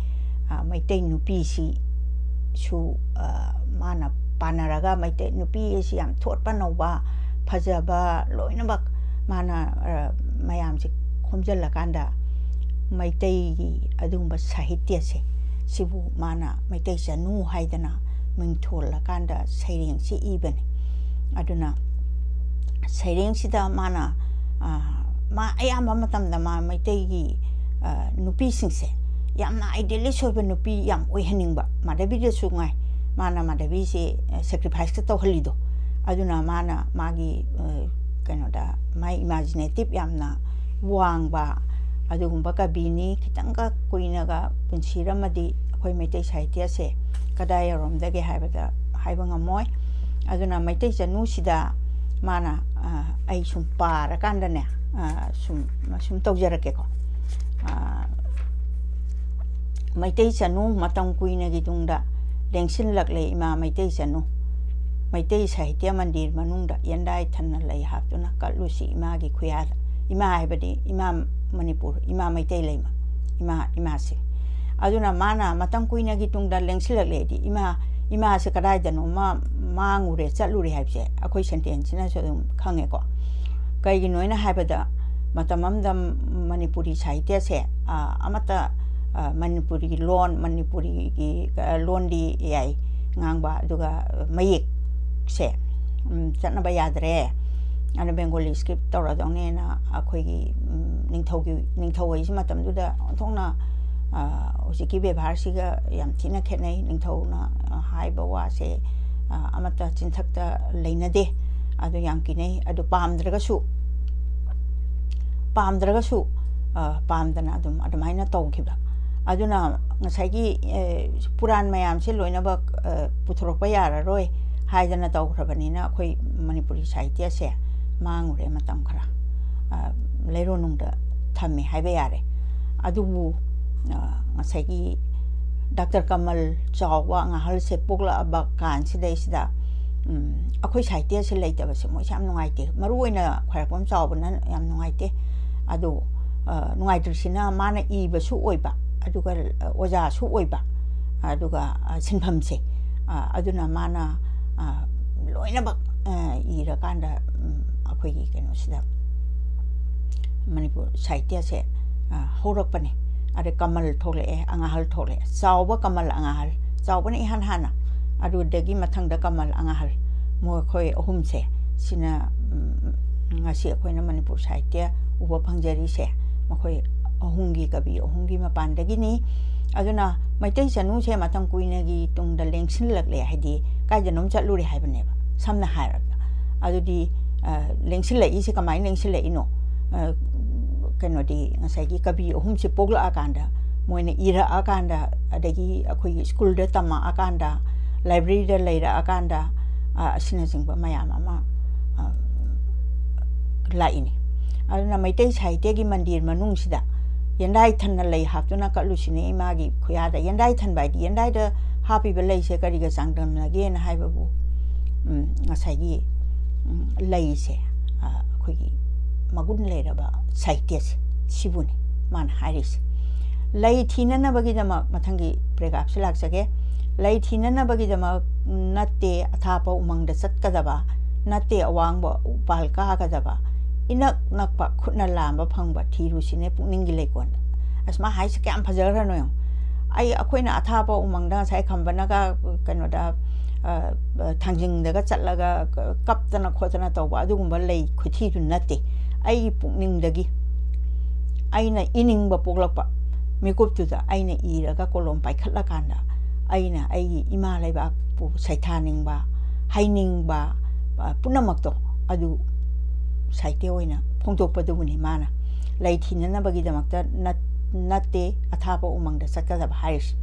ꯑ, ꯃꯩꯇꯩ ꯅꯨꯄꯤꯁꯤꯁꯨ, ꯑ, ꯃꯥꯅ ꯄꯥꯟꯅꯔꯒ ꯃꯩꯇꯩ ꯅꯨꯄꯤ ꯑꯁꯤ ꯌꯥꯝ ꯊꯣꯠꯄ ꯅꯧꯕ, ꯐꯖꯕ ꯂꯣꯏꯅꯃꯛ ꯃꯥꯅ, ꯑ, ꯃꯌꯥꯝꯁꯦ ꯈꯣꯝꯖꯤꯜꯂꯀꯥꯟꯗ ꯃꯩꯇꯩꯒꯤ ꯑꯗꯨꯒꯨꯝꯕ ꯁꯥꯍꯤꯇ꯭ꯌꯁꯦ, ꯁꯤꯕꯨ ꯃꯥꯅ ꯃꯩꯇꯩ ꯆꯅꯨ ꯍꯥꯏꯗꯅ ꯃꯤꯡꯊꯣꯜꯂꯀꯥꯟꯗ ꯁꯩꯔꯦꯡꯁꯤ ꯏꯕꯅꯤ꯫ ꯑꯗꯨꯅ ꯁꯩꯔꯦꯡꯁꯤꯗ ꯃꯥꯅ, ꯑ, ꯃꯥ ꯑꯌꯥꯝꯕ ꯃꯇꯝꯗ ꯃꯥ ꯃꯩꯇꯩꯒꯤ, ꯑ, ꯅꯨꯄꯤꯁꯤꯡꯁꯦ ꯌꯥꯝꯅ idealist ꯑꯣꯏꯕ ꯅꯨꯄꯤ ꯌꯥꯝ ꯑꯣꯏꯍꯟꯅꯤꯡꯕ, ꯃꯥꯙꯕꯤꯗꯁꯨ ꯉꯥꯏ, ꯃꯥꯅ ꯃꯥꯙꯕꯤꯁꯦ, ꯑ, sacrificeꯀ ꯇꯧꯍꯜꯂꯤꯗꯣ꯫ ꯑꯗꯨꯅ ꯃꯥꯅ ꯃꯥꯒꯤ, ꯑ, ꯀꯩꯅꯣꯗ, ꯃꯥꯏ imaginative ꯌꯥꯝꯅ ꯋꯥꯡꯕ ꯑꯗꯨꯒꯨꯝꯕ ꯀꯕꯤꯅꯤ꯫ ꯈꯤꯇꯪꯒ ꯀꯨꯏꯅꯒ ꯄꯨꯟꯁꯤꯔꯝꯃꯗꯤ ꯑꯩꯈꯣꯏ ꯃꯩꯇꯩ ꯁꯥꯍꯤꯇ꯭ꯌꯁꯦ ꯀꯗꯥꯏ ꯌꯧꯔꯝꯗꯒꯦ ꯍꯥꯏꯕꯗ ꯍꯥꯏꯕ ꯉꯝꯃꯣꯏ꯫ ꯑꯗꯨꯅ ꯃꯩꯇꯩ ꯆꯅꯨꯁꯤꯗ ꯃꯥꯅ, ꯑ, ꯑꯩ ꯁꯨꯝ ꯄꯥꯔꯀꯥꯟꯗꯅꯦ, ꯑ, ꯁꯨꯝ, ꯁꯨꯝ ꯇꯧꯖꯔꯛꯀꯦꯀꯣ꯫ ꯑ, ꯃꯩꯇꯩ ꯆꯅꯨ ꯃꯇꯝ ꯀꯨꯏꯅꯒꯤ ꯇꯨꯡꯗ ꯂꯦꯡꯁꯤꯜꯂꯛꯂꯦ ꯏꯃꯥ ꯃꯩꯇꯩ ꯆꯅꯨ꯫ ꯃꯩꯇꯩ ꯁꯥꯍꯤꯇ꯭ꯌ ꯃꯟꯗꯤꯔ ꯃꯅꯨꯡꯗ ꯌꯦꯟꯗꯥꯏ ꯊꯟꯅ ꯂꯩ ꯍꯥꯞꯇꯨꯅ ꯀꯠꯂꯨꯁꯤ ꯏꯃꯥꯒꯤ ꯈꯨꯌꯥꯗ꯫ ꯏꯃꯥ ꯍꯥꯏꯕꯗꯤ ꯏꯃꯥ ꯃꯅꯤꯄꯨꯔ, ꯏꯃꯥ ꯃꯩꯇꯩ ꯂꯩꯃ, ꯏꯃꯥ, ꯏꯃꯥꯁꯦ꯫ ꯑꯗꯨꯅ ꯃꯥꯅ ꯃꯇꯝ ꯀꯨꯏꯅꯒꯤ ꯇꯨꯡꯗ ꯂꯦꯡꯁꯤꯜꯂꯛꯂꯦꯗꯤ ꯏꯃꯥ, ꯏꯃꯥꯁꯦ ꯀꯗꯥꯏꯗꯅꯣꯃ ꯃꯥꯡꯉꯨꯔꯦ, ꯆꯠꯂꯨꯔꯦ ꯍꯥꯏꯕꯁꯦ ꯑꯩꯈꯣꯏ sentenceꯁꯤꯅꯁꯨ ꯑꯗꯨꯝ ꯈꯪꯉꯦꯀꯣ꯫ ꯀꯩꯒꯤꯅꯣ ꯍꯥꯏꯅ ꯍꯥꯏꯕꯗ ꯃꯇꯝ ꯑꯃꯗ ꯃꯅꯤꯄꯨꯔꯤ ꯁꯥꯍꯤꯇ꯭ꯌꯁꯦ, ꯑ, ꯑꯃꯠꯇ, ꯑ, ꯃꯅꯤꯄꯨꯔꯤꯒꯤ ꯂꯣꯟ, ꯃꯅꯤꯄꯨꯔꯤꯒꯤ, ꯑ, ꯂꯣꯟꯗꯤ ꯌꯥꯏ ꯉꯥꯡꯕ, ꯑꯗꯨꯒ ꯃꯌꯦꯛꯁꯦ, ꯎꯝ, ꯆꯠꯅꯕ ꯌꯥꯗ꯭ꯔꯦ꯫ ꯑꯗꯨꯅ Bengali script ꯇꯧꯔꯗꯧꯅꯦꯅ ꯑꯩꯈꯣꯏꯒꯤ, ꯎꯝ, ꯅꯤꯡꯊꯧꯒꯤ, ꯅꯤꯡꯊꯧ ꯍꯥꯏꯁꯤ ꯃꯇꯝꯗꯨꯗ ꯑꯣꯟꯊꯣꯛꯅ, ꯑ, ꯍꯧꯖꯤꯛꯀꯤ ꯕꯦꯕꯥꯔꯁꯤꯒ ꯌꯥꯝ ꯊꯤꯅ ꯈꯦꯠꯅꯩ꯫ ꯅꯤꯡꯊꯧꯅ, ꯑ, ꯍꯥꯏꯕ ꯋꯥꯁꯦ ꯑ, ꯑꯃꯠꯇ ꯆꯤꯟꯊꯛꯇ ꯂꯩꯅꯗꯦ꯫ ꯑꯗꯨ ꯌꯥꯝ ꯀꯤꯅꯩ꯫ ꯑꯗꯨ ꯄꯥꯝꯗ꯭ꯔꯒꯁꯨ, ꯄꯥꯝꯗ꯭ꯔꯒꯁꯨ, ꯑ, ꯄꯥꯝꯗꯅ ꯑꯗꯨꯝ ꯑꯗꯨꯃꯥꯏꯅ ꯇꯧꯈꯤꯕ꯫ ꯑꯗꯨꯅ ꯉꯁꯥꯏꯒꯤ, ꯑ, ꯄꯨꯔꯥꯟ ꯃꯌꯥꯝꯁꯦ ꯂꯣꯏꯅꯃꯛ, ꯑ, ꯄꯨꯊꯣꯔꯛꯄ ꯌꯥꯔꯔꯣꯏ ꯍꯥꯏꯗꯅ ꯇꯧꯈ꯭ꯔꯕꯅꯤꯅ ꯑꯩꯈꯣꯏ ꯃꯅꯤꯄꯨꯔꯤ ꯁꯥꯍꯤꯇ꯭ꯌꯁꯦ ꯃꯥꯡꯉꯨꯔꯦ ꯃꯇꯝ ꯈꯔ꯫ ꯑ, ꯂꯩꯔꯣꯟꯅꯨꯡꯗ ꯊꯝꯃꯦ ꯍꯥꯏꯕ ꯌꯥꯔꯦ꯫ ꯑꯗꯨꯕꯨ, ꯑ, ꯉꯁꯥꯏꯒꯤ ꯗꯥꯛꯇꯔ ꯀꯃꯜ ꯆꯥꯎꯕ ꯑꯉꯥꯡ ꯑꯍꯜꯁꯦ ꯄꯣꯛꯂꯛꯑꯕ ꯀꯥꯟꯁꯤꯗꯩꯁꯤꯗ, ꯎꯝ, ꯑꯩꯈꯣꯏ ꯁꯥꯍꯤꯇ꯭ꯌꯁꯦ ꯂꯩꯇꯕꯁꯦ ꯃꯣꯏꯁꯦ ꯌꯥꯝ ꯅꯨꯡꯉꯥꯏꯇꯦ꯫ ꯃꯔꯨ ꯑꯣꯏꯅ ꯈ꯭ꯋꯥꯏꯔꯥꯛꯄꯝ ꯆꯥꯎꯕꯅ ꯌꯥꯝ ꯅꯨꯡꯉꯥꯏꯇꯦ꯫ ꯑꯗꯣ, ꯑ, ꯅꯨꯡꯉꯥꯏꯇ꯭ꯔꯤꯁꯤꯅ ꯃꯥꯅ ꯏꯕꯁꯨ ꯑꯣꯏꯕ, ꯑꯗꯨꯒ, ꯑ, ꯑꯣꯖꯥꯁꯨ ꯑꯣꯏꯕ, ꯑꯗꯨꯒ, ꯑ, ꯁꯤꯟꯐꯝꯁꯦ, ꯑ, ꯑꯗꯨꯅ ꯃꯥꯅ, ꯑ, ꯂꯣꯏꯅꯃꯛ, ꯑ, ꯏꯔꯀꯥꯟꯗ, ꯎꯝ, ꯑꯩꯈꯣꯏꯒꯤ ꯀꯩꯅꯣꯁꯤꯗ ꯃꯅꯤꯄꯨꯔ ꯁꯥꯍꯤꯇ꯭ꯌꯁꯦ, ꯑ, ꯍꯧꯔꯛꯄꯅꯦ꯫ ꯑꯗꯩ ꯀꯃꯜ ꯊꯣꯛꯂꯛꯑꯦ, ꯑꯉꯥꯍꯜ ꯊꯣꯛꯂꯛꯑꯦ, ꯆꯥꯎꯕ ꯀꯃꯜ ꯑꯉꯥꯍꯜ, ꯆꯥꯎꯕꯅ ꯏꯍꯥꯟ ꯍꯥꯟꯅ, ꯑꯗꯨꯗꯒꯤ ꯃꯊꯪꯗ ꯀꯃꯜ ꯑꯉꯥꯍꯜ, ꯃꯈꯣꯏ ꯑꯍꯨꯝꯁꯦ, ꯁꯤꯅ, ꯎꯝ, ꯉꯁꯤ ꯑꯩꯈꯣꯏꯅ ꯃꯅꯤꯄꯨꯔ ꯁꯥꯍꯤꯇ꯭ꯌ ꯎꯕ ꯐꯪꯖꯔꯤꯁꯦ ꯃꯈꯣꯏ ꯑꯍꯨꯝꯒꯤ, ꯀꯕꯤ ꯑꯍꯨꯝꯒꯤ ꯃꯄꯥꯟꯗꯒꯤꯅꯤ꯫ ꯑꯗꯨꯅ ꯃꯩꯇꯩ ꯆꯅꯨꯁꯦ ꯃꯇꯝ ꯀꯨꯏꯅꯒꯤ ꯇꯨꯡꯗ ꯂꯦꯡꯁꯤꯜꯂꯛꯂꯦ, ꯍꯥꯏꯗꯤ ꯀꯥꯏꯗꯅꯣꯝ ꯆꯠꯂꯨꯔꯦ ꯍꯥꯏꯕꯅꯦꯕ, ꯁꯝꯅ ꯍꯥꯏꯔꯕꯗ꯫ ꯑꯗꯨꯗꯤ, ꯑ, ꯂꯦꯡꯁꯤꯜꯂꯛꯏꯁꯦ ꯀꯃꯥꯏꯅ ꯂꯦꯡꯁꯤꯜꯂꯛꯏꯅꯣ? ꯑ, ꯀꯩꯅꯣꯗꯤ, ꯉꯁꯥꯏꯒꯤ ꯀꯕꯤ ꯑꯍꯨꯝꯁꯦ ꯄꯣꯛꯂꯛꯑꯀꯥꯟꯗ, ꯃꯣꯏꯅ ꯏꯔꯛꯑꯀꯥꯟꯗ, ꯑꯗꯒꯤ ꯑꯩꯈꯣꯏꯒꯤ ꯁ꯭ꯀꯨꯜꯗ ꯇꯝꯃꯛꯑꯀꯥꯟꯗ, ꯂꯥꯏꯕ꯭ꯔꯦꯔꯤꯗ ꯂꯩꯔꯛꯑꯀꯥꯟꯗ, ꯑ, ꯑꯁꯤꯅꯆꯤꯡꯕ ꯃꯌꯥꯝ ꯑꯃ, ꯑ, ꯂꯥꯛꯏꯅꯤ꯫ ꯑꯗꯨꯅ ꯃꯩꯇꯩ ꯁꯥꯍꯤꯇ꯭ꯌꯒꯤ ꯃꯟꯗꯤꯔ ꯃꯅꯨꯡꯁꯤꯗ ꯌꯦꯟꯗꯥꯏ ꯊꯟꯅ ꯂꯩ ꯍꯥꯞꯇꯨꯅ ꯀꯠꯂꯨꯁꯤꯅꯦ ꯏꯃꯥꯒꯤ ꯈꯨꯌꯥꯗ꯫ ꯌꯦꯟꯗꯥꯏ ꯊꯟꯕ ꯍꯥꯏꯗꯤ ꯌꯦꯟꯗꯥꯏꯗ ꯍꯥꯞꯄꯤꯕ ꯂꯩꯁꯦ ꯀꯔꯤꯒ ꯆꯥꯡꯗꯝꯅꯒꯦꯅ ꯍꯥꯏꯕꯕꯨ, ꯎꯝ, ꯉꯁꯥꯏꯒꯤ, ꯎꯝ, ꯂꯩꯁꯦ, ꯑ, ꯑꯩꯈꯣꯏꯒꯤ ꯃꯒꯨꯟ ꯂꯩꯔꯕ ꯁꯥꯍꯤꯇ꯭ꯌꯁꯦ, ꯁꯤꯕꯨꯅꯤ ꯃꯥꯅ ꯍꯥꯏꯔꯤꯁꯦ꯫ ꯂꯩ ꯊꯤꯅꯅꯕꯒꯤꯗꯃꯛ, ꯃꯊꯪꯒꯤ ꯄꯦꯔꯥꯒ꯭ꯔꯥꯐꯁꯤ ꯂꯥꯛꯆꯒꯦ꯫ ꯂꯩ ꯊꯤꯅꯅꯕꯒꯤꯗꯃꯛ ꯅꯠꯇꯦ ꯑꯊꯥꯞꯄ ꯎꯃꯪꯗ ꯆꯠꯀꯗꯕ, ꯅꯠꯇꯦ ꯑꯋꯥꯡꯕ ꯎꯄꯥꯜ ꯀꯥꯒꯗꯕ, ꯏꯅꯛ ꯅꯛꯄ ꯈꯨꯠꯅ ꯂꯥꯝꯕ ꯐꯪꯕ ꯊꯤꯔꯨꯁꯤꯅꯦ ꯄꯨꯛꯅꯤꯡꯒꯤ ꯂꯩꯀꯣꯜꯗ꯫ ꯑꯁ, ꯃꯥ ꯍꯥꯏꯁꯦ ꯀꯌꯥꯝ ꯐꯖꯈ꯭ꯔꯅꯣ ꯌꯦꯡꯉꯣ꯫ ꯑꯩ, ꯑꯩꯈꯣꯏꯅ ꯑꯊꯥꯞꯄ ꯎꯃꯪꯗ ꯉꯁꯥꯏ ꯈꯝꯕꯅꯒ ꯀꯩꯅꯣꯗ, ꯑ, ꯑ, ꯊꯥꯡꯖꯤꯡꯗꯒ ꯆꯠꯂꯒ ꯀ-, ꯀꯞꯇꯅ ꯈꯣꯠꯇꯅ ꯇꯧꯕ ꯑꯗꯨꯒꯨꯝꯕ ꯂꯩ ꯈꯨꯊꯤꯗꯨ ꯅꯠꯇꯦ꯫ ꯑꯩꯒꯤ ꯄꯨꯛꯅꯤꯡꯗꯒꯤ ꯑꯩꯅ ꯏꯅꯤꯡꯕ ꯄꯣꯛꯂꯛꯄ ꯃꯤꯀꯨꯞꯇꯨꯗ ꯑꯩꯅ ꯏꯔꯒ ꯀꯣꯂꯣꯝ ꯄꯥꯏꯈꯠꯂꯀꯥꯟꯗ ꯑꯩꯅ ꯑꯩꯒꯤ ꯏꯃꯥ ꯂꯩꯕꯥꯛꯄꯨ ꯁꯩꯊꯥꯅꯤꯡꯕ, ꯍꯩꯅꯤꯡꯕ, ꯑ, ꯄꯨꯝꯅꯃꯛꯇꯣ ꯑꯗꯨ ꯁꯥꯍꯤꯇ꯭ꯌ ꯑꯣꯏꯅ ꯐꯣꯡꯗꯣꯛꯄꯗꯨꯕꯨꯅꯤ ꯃꯥꯅ ꯂꯩ ꯊꯤꯅꯅꯕꯒꯤꯗꯃꯛꯇ ꯅꯠ-, ꯅꯠꯇꯦ ꯑꯊꯥꯞꯄ ꯎꯃꯪꯗ ꯆꯠꯀꯗꯕ ꯍꯥꯏꯔꯤꯁꯤ꯫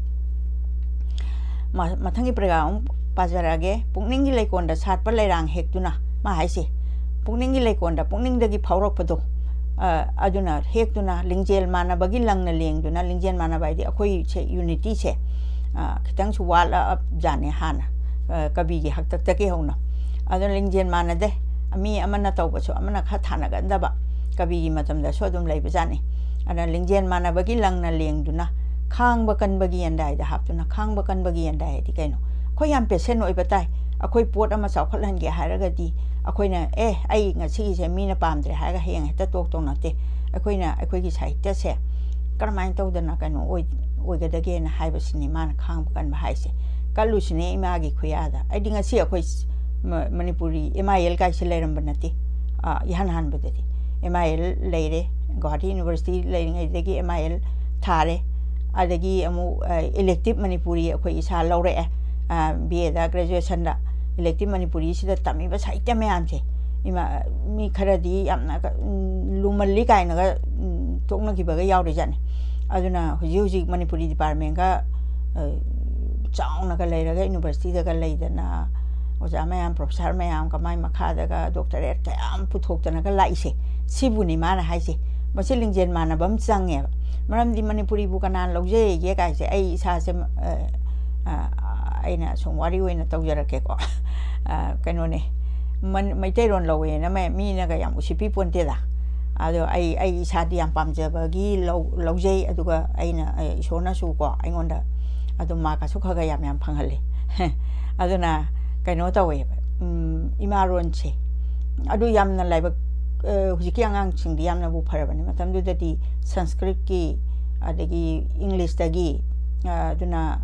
ꯃ-, ꯃꯊꯪꯒꯤ ꯄ꯭ꯔꯦꯒꯥ ꯑꯃꯨꯛ ꯄꯥꯖꯔꯛꯑꯒꯦ꯫ "ꯄꯨꯛꯅꯤꯡꯒꯤ ꯂꯩꯀꯣꯜꯗ ꯁꯥꯠꯄ ꯂꯩꯔꯥꯡ ꯍꯦꯛꯇꯨꯅ", ꯃꯥ ꯍꯥꯏꯁꯦ, ꯄꯨꯛꯅꯤꯡꯒꯤ ꯂꯩꯀꯣꯜꯗ ꯄꯨꯛꯅꯤꯡꯗꯒꯤ ꯐꯥꯎꯔꯛꯄꯗꯣ, ꯑ, ꯑꯗꯨꯅ ꯍꯦꯛꯇꯨꯅ ꯂꯤꯡꯖꯦꯜ ꯃꯥꯟꯅꯕꯒꯤ ꯂꯪꯅ ꯂꯦꯡꯗꯨꯅ, ꯂꯤꯡꯖꯦꯜ ꯃꯥꯟꯅꯕ ꯍꯥꯏꯗꯤ ꯑꯩꯈꯣꯏꯁꯦ ꯌꯨꯅꯤꯇꯤꯁꯦ, ꯑ, ꯈꯤꯇꯪꯁꯨ ꯋꯥꯠꯂꯛꯑꯕꯖꯥꯠꯅꯦ ꯍꯥꯟꯅ, ꯑ, ꯀꯕꯤꯒꯤ ꯍꯥꯛꯇꯛꯇꯒꯤ ꯍꯧꯅ꯫ ꯑꯗꯨꯅ ꯂꯤꯡꯖꯦꯜ ꯃꯥꯟꯅꯗꯦ, ꯃꯤ ꯑꯃꯅ ꯇꯧꯕꯁꯨ ꯑꯃꯅ ꯈꯔ ꯊꯥꯅꯒꯟꯗꯕ ꯀꯕꯤꯒꯤ ꯃꯇꯝꯗꯁꯨ ꯑꯗꯨꯝ ꯂꯩꯕꯖꯥꯠꯅꯤ꯫ ꯑꯗꯨꯅ ꯂꯤꯡꯖꯦꯜ ꯃꯥꯟꯅꯕꯒꯤ ꯂꯪꯅ ꯂꯦꯡꯗꯨꯅ ꯈꯥꯡꯕ ꯀꯟꯕꯒꯤ ꯌꯦꯟꯗꯥꯏꯗ ꯍꯥꯞꯇꯨꯅ, ꯈꯥꯡꯕ ꯀꯟꯕꯒꯤ ꯌꯦꯟꯗꯥꯏ ꯍꯥꯏꯗꯤ ꯀꯩꯅꯣ? ꯑꯩꯈꯣꯏ ꯌꯥꯝ ꯄꯦꯁꯦꯟ ꯑꯣꯏꯕ ꯇꯥꯏ꯫ ꯑꯩꯈꯣꯏ ꯄꯣꯠ ꯑꯃ ꯆꯥꯎꯈꯠꯍꯟꯒꯦ ꯍꯥꯏꯔꯒꯗꯤ ꯑꯩꯈꯣꯏꯅ, "ꯑꯦ, ꯑꯩ ꯉꯁꯤꯒꯤꯁꯦ ꯃꯤꯅ ꯄꯥꯝꯗ꯭ꯔꯦ" ꯍꯥꯏꯔꯒ ꯍꯌꯦꯡ ꯍꯦꯛꯇ ꯇꯣꯛꯇꯧ ꯅꯠꯇꯦ꯫ ꯑꯩꯈꯣꯏꯅ ꯑꯩꯈꯣꯏꯒꯤ ꯁꯥꯍꯤꯇ꯭ꯌꯁꯦ ꯀꯔꯝꯍꯥꯏꯅ ꯇꯧꯗꯅ ꯀꯩꯅꯣ ꯑꯣꯏ-, ꯑꯣꯏꯒꯗꯒꯦꯅ ꯍꯥꯏꯕꯁꯤꯅꯤ ꯃꯥꯅ ꯈꯥꯡꯕ ꯀꯟꯕ ꯍꯥꯏꯁꯦ꯫ "ꯀꯜꯂꯨꯁꯤꯅꯦ ꯏꯃꯥꯒꯤ ꯈꯨꯌꯥꯗ"꯫ ꯑꯩꯗꯤ ꯉꯁꯤ ꯑꯩꯈꯣꯏ ꯁ-, ꯃ-, ꯃꯅꯤꯄꯨꯔꯤ ꯑꯦꯝ ꯑꯥꯏ ꯑꯦꯜ ꯀꯥꯏꯁꯦ ꯂꯩꯔꯝꯕ ꯅꯠꯇꯦ꯫ ꯑ, ꯏꯍꯥꯟ ꯍꯥꯟꯕꯗꯗꯤ ꯑꯦꯝ ꯑꯥꯏ ꯑꯦꯜ ꯂꯩꯔꯦ, ꯒꯨꯋꯥꯍꯥꯇꯤ ꯌꯨꯅꯤꯚꯔꯁꯤꯇꯤ ꯂꯩꯔꯤꯉꯩꯗꯒꯤ ꯑꯦꯝ ꯑꯥꯏ ꯑꯦꯜ ꯊꯥꯔꯦ꯫ ꯑꯗꯒꯤ ꯑꯃꯨꯛ, ꯑ, ꯏꯂꯦꯛꯇꯤꯞ ꯃꯅꯤꯄꯨꯔꯤ ꯑꯩꯈꯣꯏ ꯏꯁꯥ ꯂꯧꯔꯛꯑꯦ, ꯑ, ꯕꯤ ꯑꯦꯗ, ꯒ꯭ꯔꯦꯖꯨꯑꯦꯁꯟꯗ꯫ ꯏꯂꯦꯛꯇꯤꯞ ꯃꯅꯤꯄꯨꯔꯤꯁꯤꯗ ꯇꯝꯃꯤꯕ ꯁꯥꯍꯤꯇ꯭ꯌ ꯃꯌꯥꯝꯁꯦ, ꯏꯃꯥ, ꯃꯤ ꯈꯔꯗꯤ ꯌꯥꯝꯅ ꯀ-, ꯎꯝ, ꯂꯨꯃꯜꯂꯤ ꯀꯥꯏꯅꯒ, ꯎꯝ, ꯇꯣꯛꯅꯈꯤꯕꯒ ꯌꯥꯎꯔꯤꯖꯥꯠꯅꯤ꯫ ꯑꯗꯨꯅ ꯍꯧꯖꯤꯛ ꯍꯧꯖꯤꯛ ꯃꯅꯤꯄꯨꯔꯤ ꯗꯤꯄꯥꯔꯠꯃꯦꯟꯒ, ꯑ, ꯆꯥꯎꯅꯒ ꯂꯩꯔꯒ ꯌꯨꯅꯤꯚꯔꯁꯤꯇꯤꯗꯒ ꯂꯩꯗꯅ ꯑꯣꯖꯥ ꯃꯌꯥꯝ, ꯄ꯭ꯔꯣꯐꯦꯁꯔ ꯃꯌꯥꯝ ꯀꯃꯥꯏ ꯃꯈꯥꯗꯒ ꯗꯣꯛꯇꯔꯦꯠ ꯀꯌꯥꯝ ꯄꯨꯊꯣꯛꯇꯅꯒ ꯂꯥꯛꯏꯁꯦ, ꯁꯤꯕꯨꯅꯤ ꯃꯥꯅ ꯍꯥꯏꯁꯦ꯫ ꯃꯁꯤ ꯂꯤꯡꯖꯦꯜ ꯃꯥꯟꯅꯕ ꯑꯃ ꯆꯪꯉꯦꯕ꯫ ꯃꯔꯝꯗꯤ ꯃꯅꯤꯄꯨꯔꯤꯕꯨ ꯀꯅꯥꯅ ꯂꯧꯖꯩꯒꯦ ꯀꯥꯏꯁꯦ ꯑꯩ ꯏꯁꯥꯁꯦ, ꯑ, ꯑ, ꯑꯩꯅ ꯁꯨꯝ ꯋꯥꯔꯤ ꯑꯣꯏꯅ ꯇꯧꯖꯔꯛꯀꯦꯀꯣ꯫ ꯑ, ꯀꯩꯅꯣꯅꯦ, ꯃꯟ-, ꯃꯩꯇꯩꯂꯣꯟ ꯂꯧꯋꯦꯅ ꯃ-, ꯃꯤꯅꯒ ꯌꯥꯝ ꯎꯁꯤꯠꯄꯤ ꯄꯣꯟꯇꯦꯗ꯫ ꯑꯗꯣ ꯑꯩ, ꯑꯩ ꯏꯁꯥꯗꯤ ꯌꯥꯝ ꯄꯥꯝꯖꯕꯒꯤ ꯂꯧ-, ꯂꯧꯖꯩ꯫ ꯑꯗꯨꯒ ꯑꯩꯅ, ꯑ, ꯏꯁꯣꯔꯅꯁꯨꯀꯣ ꯑꯩꯉꯣꯟꯗ ꯑꯗꯨꯝ ꯃꯥꯔꯛꯀꯁꯨ ꯈꯔ ꯈꯔ ꯌꯥꯝ ꯌꯥꯝ ꯐꯪꯍꯜꯂꯦ꯫ ꯑꯗꯨꯅ ꯀꯩꯅꯣ ꯇꯧꯋꯦꯕ, ꯎꯝ, ꯏꯃꯥꯔꯣꯟꯁꯦ ꯑꯗꯨ ꯌꯥꯝꯅ ꯂꯥꯏꯕꯛ, ꯑ, ꯍꯧꯖꯤꯛꯀꯤ ꯑꯉꯥꯡꯁꯤꯡꯗꯤ ꯌꯥꯝꯅꯕꯨ ꯐꯔꯕꯅꯤ꯫ ꯃꯇꯝꯗꯨꯗꯗꯤ ꯁꯪꯁꯀ꯭ꯔꯤꯠꯀꯤ, ꯑꯗꯒꯤ ꯏꯪꯂꯤꯁꯇꯒꯤ, ꯑ, ꯑꯗꯨꯅ,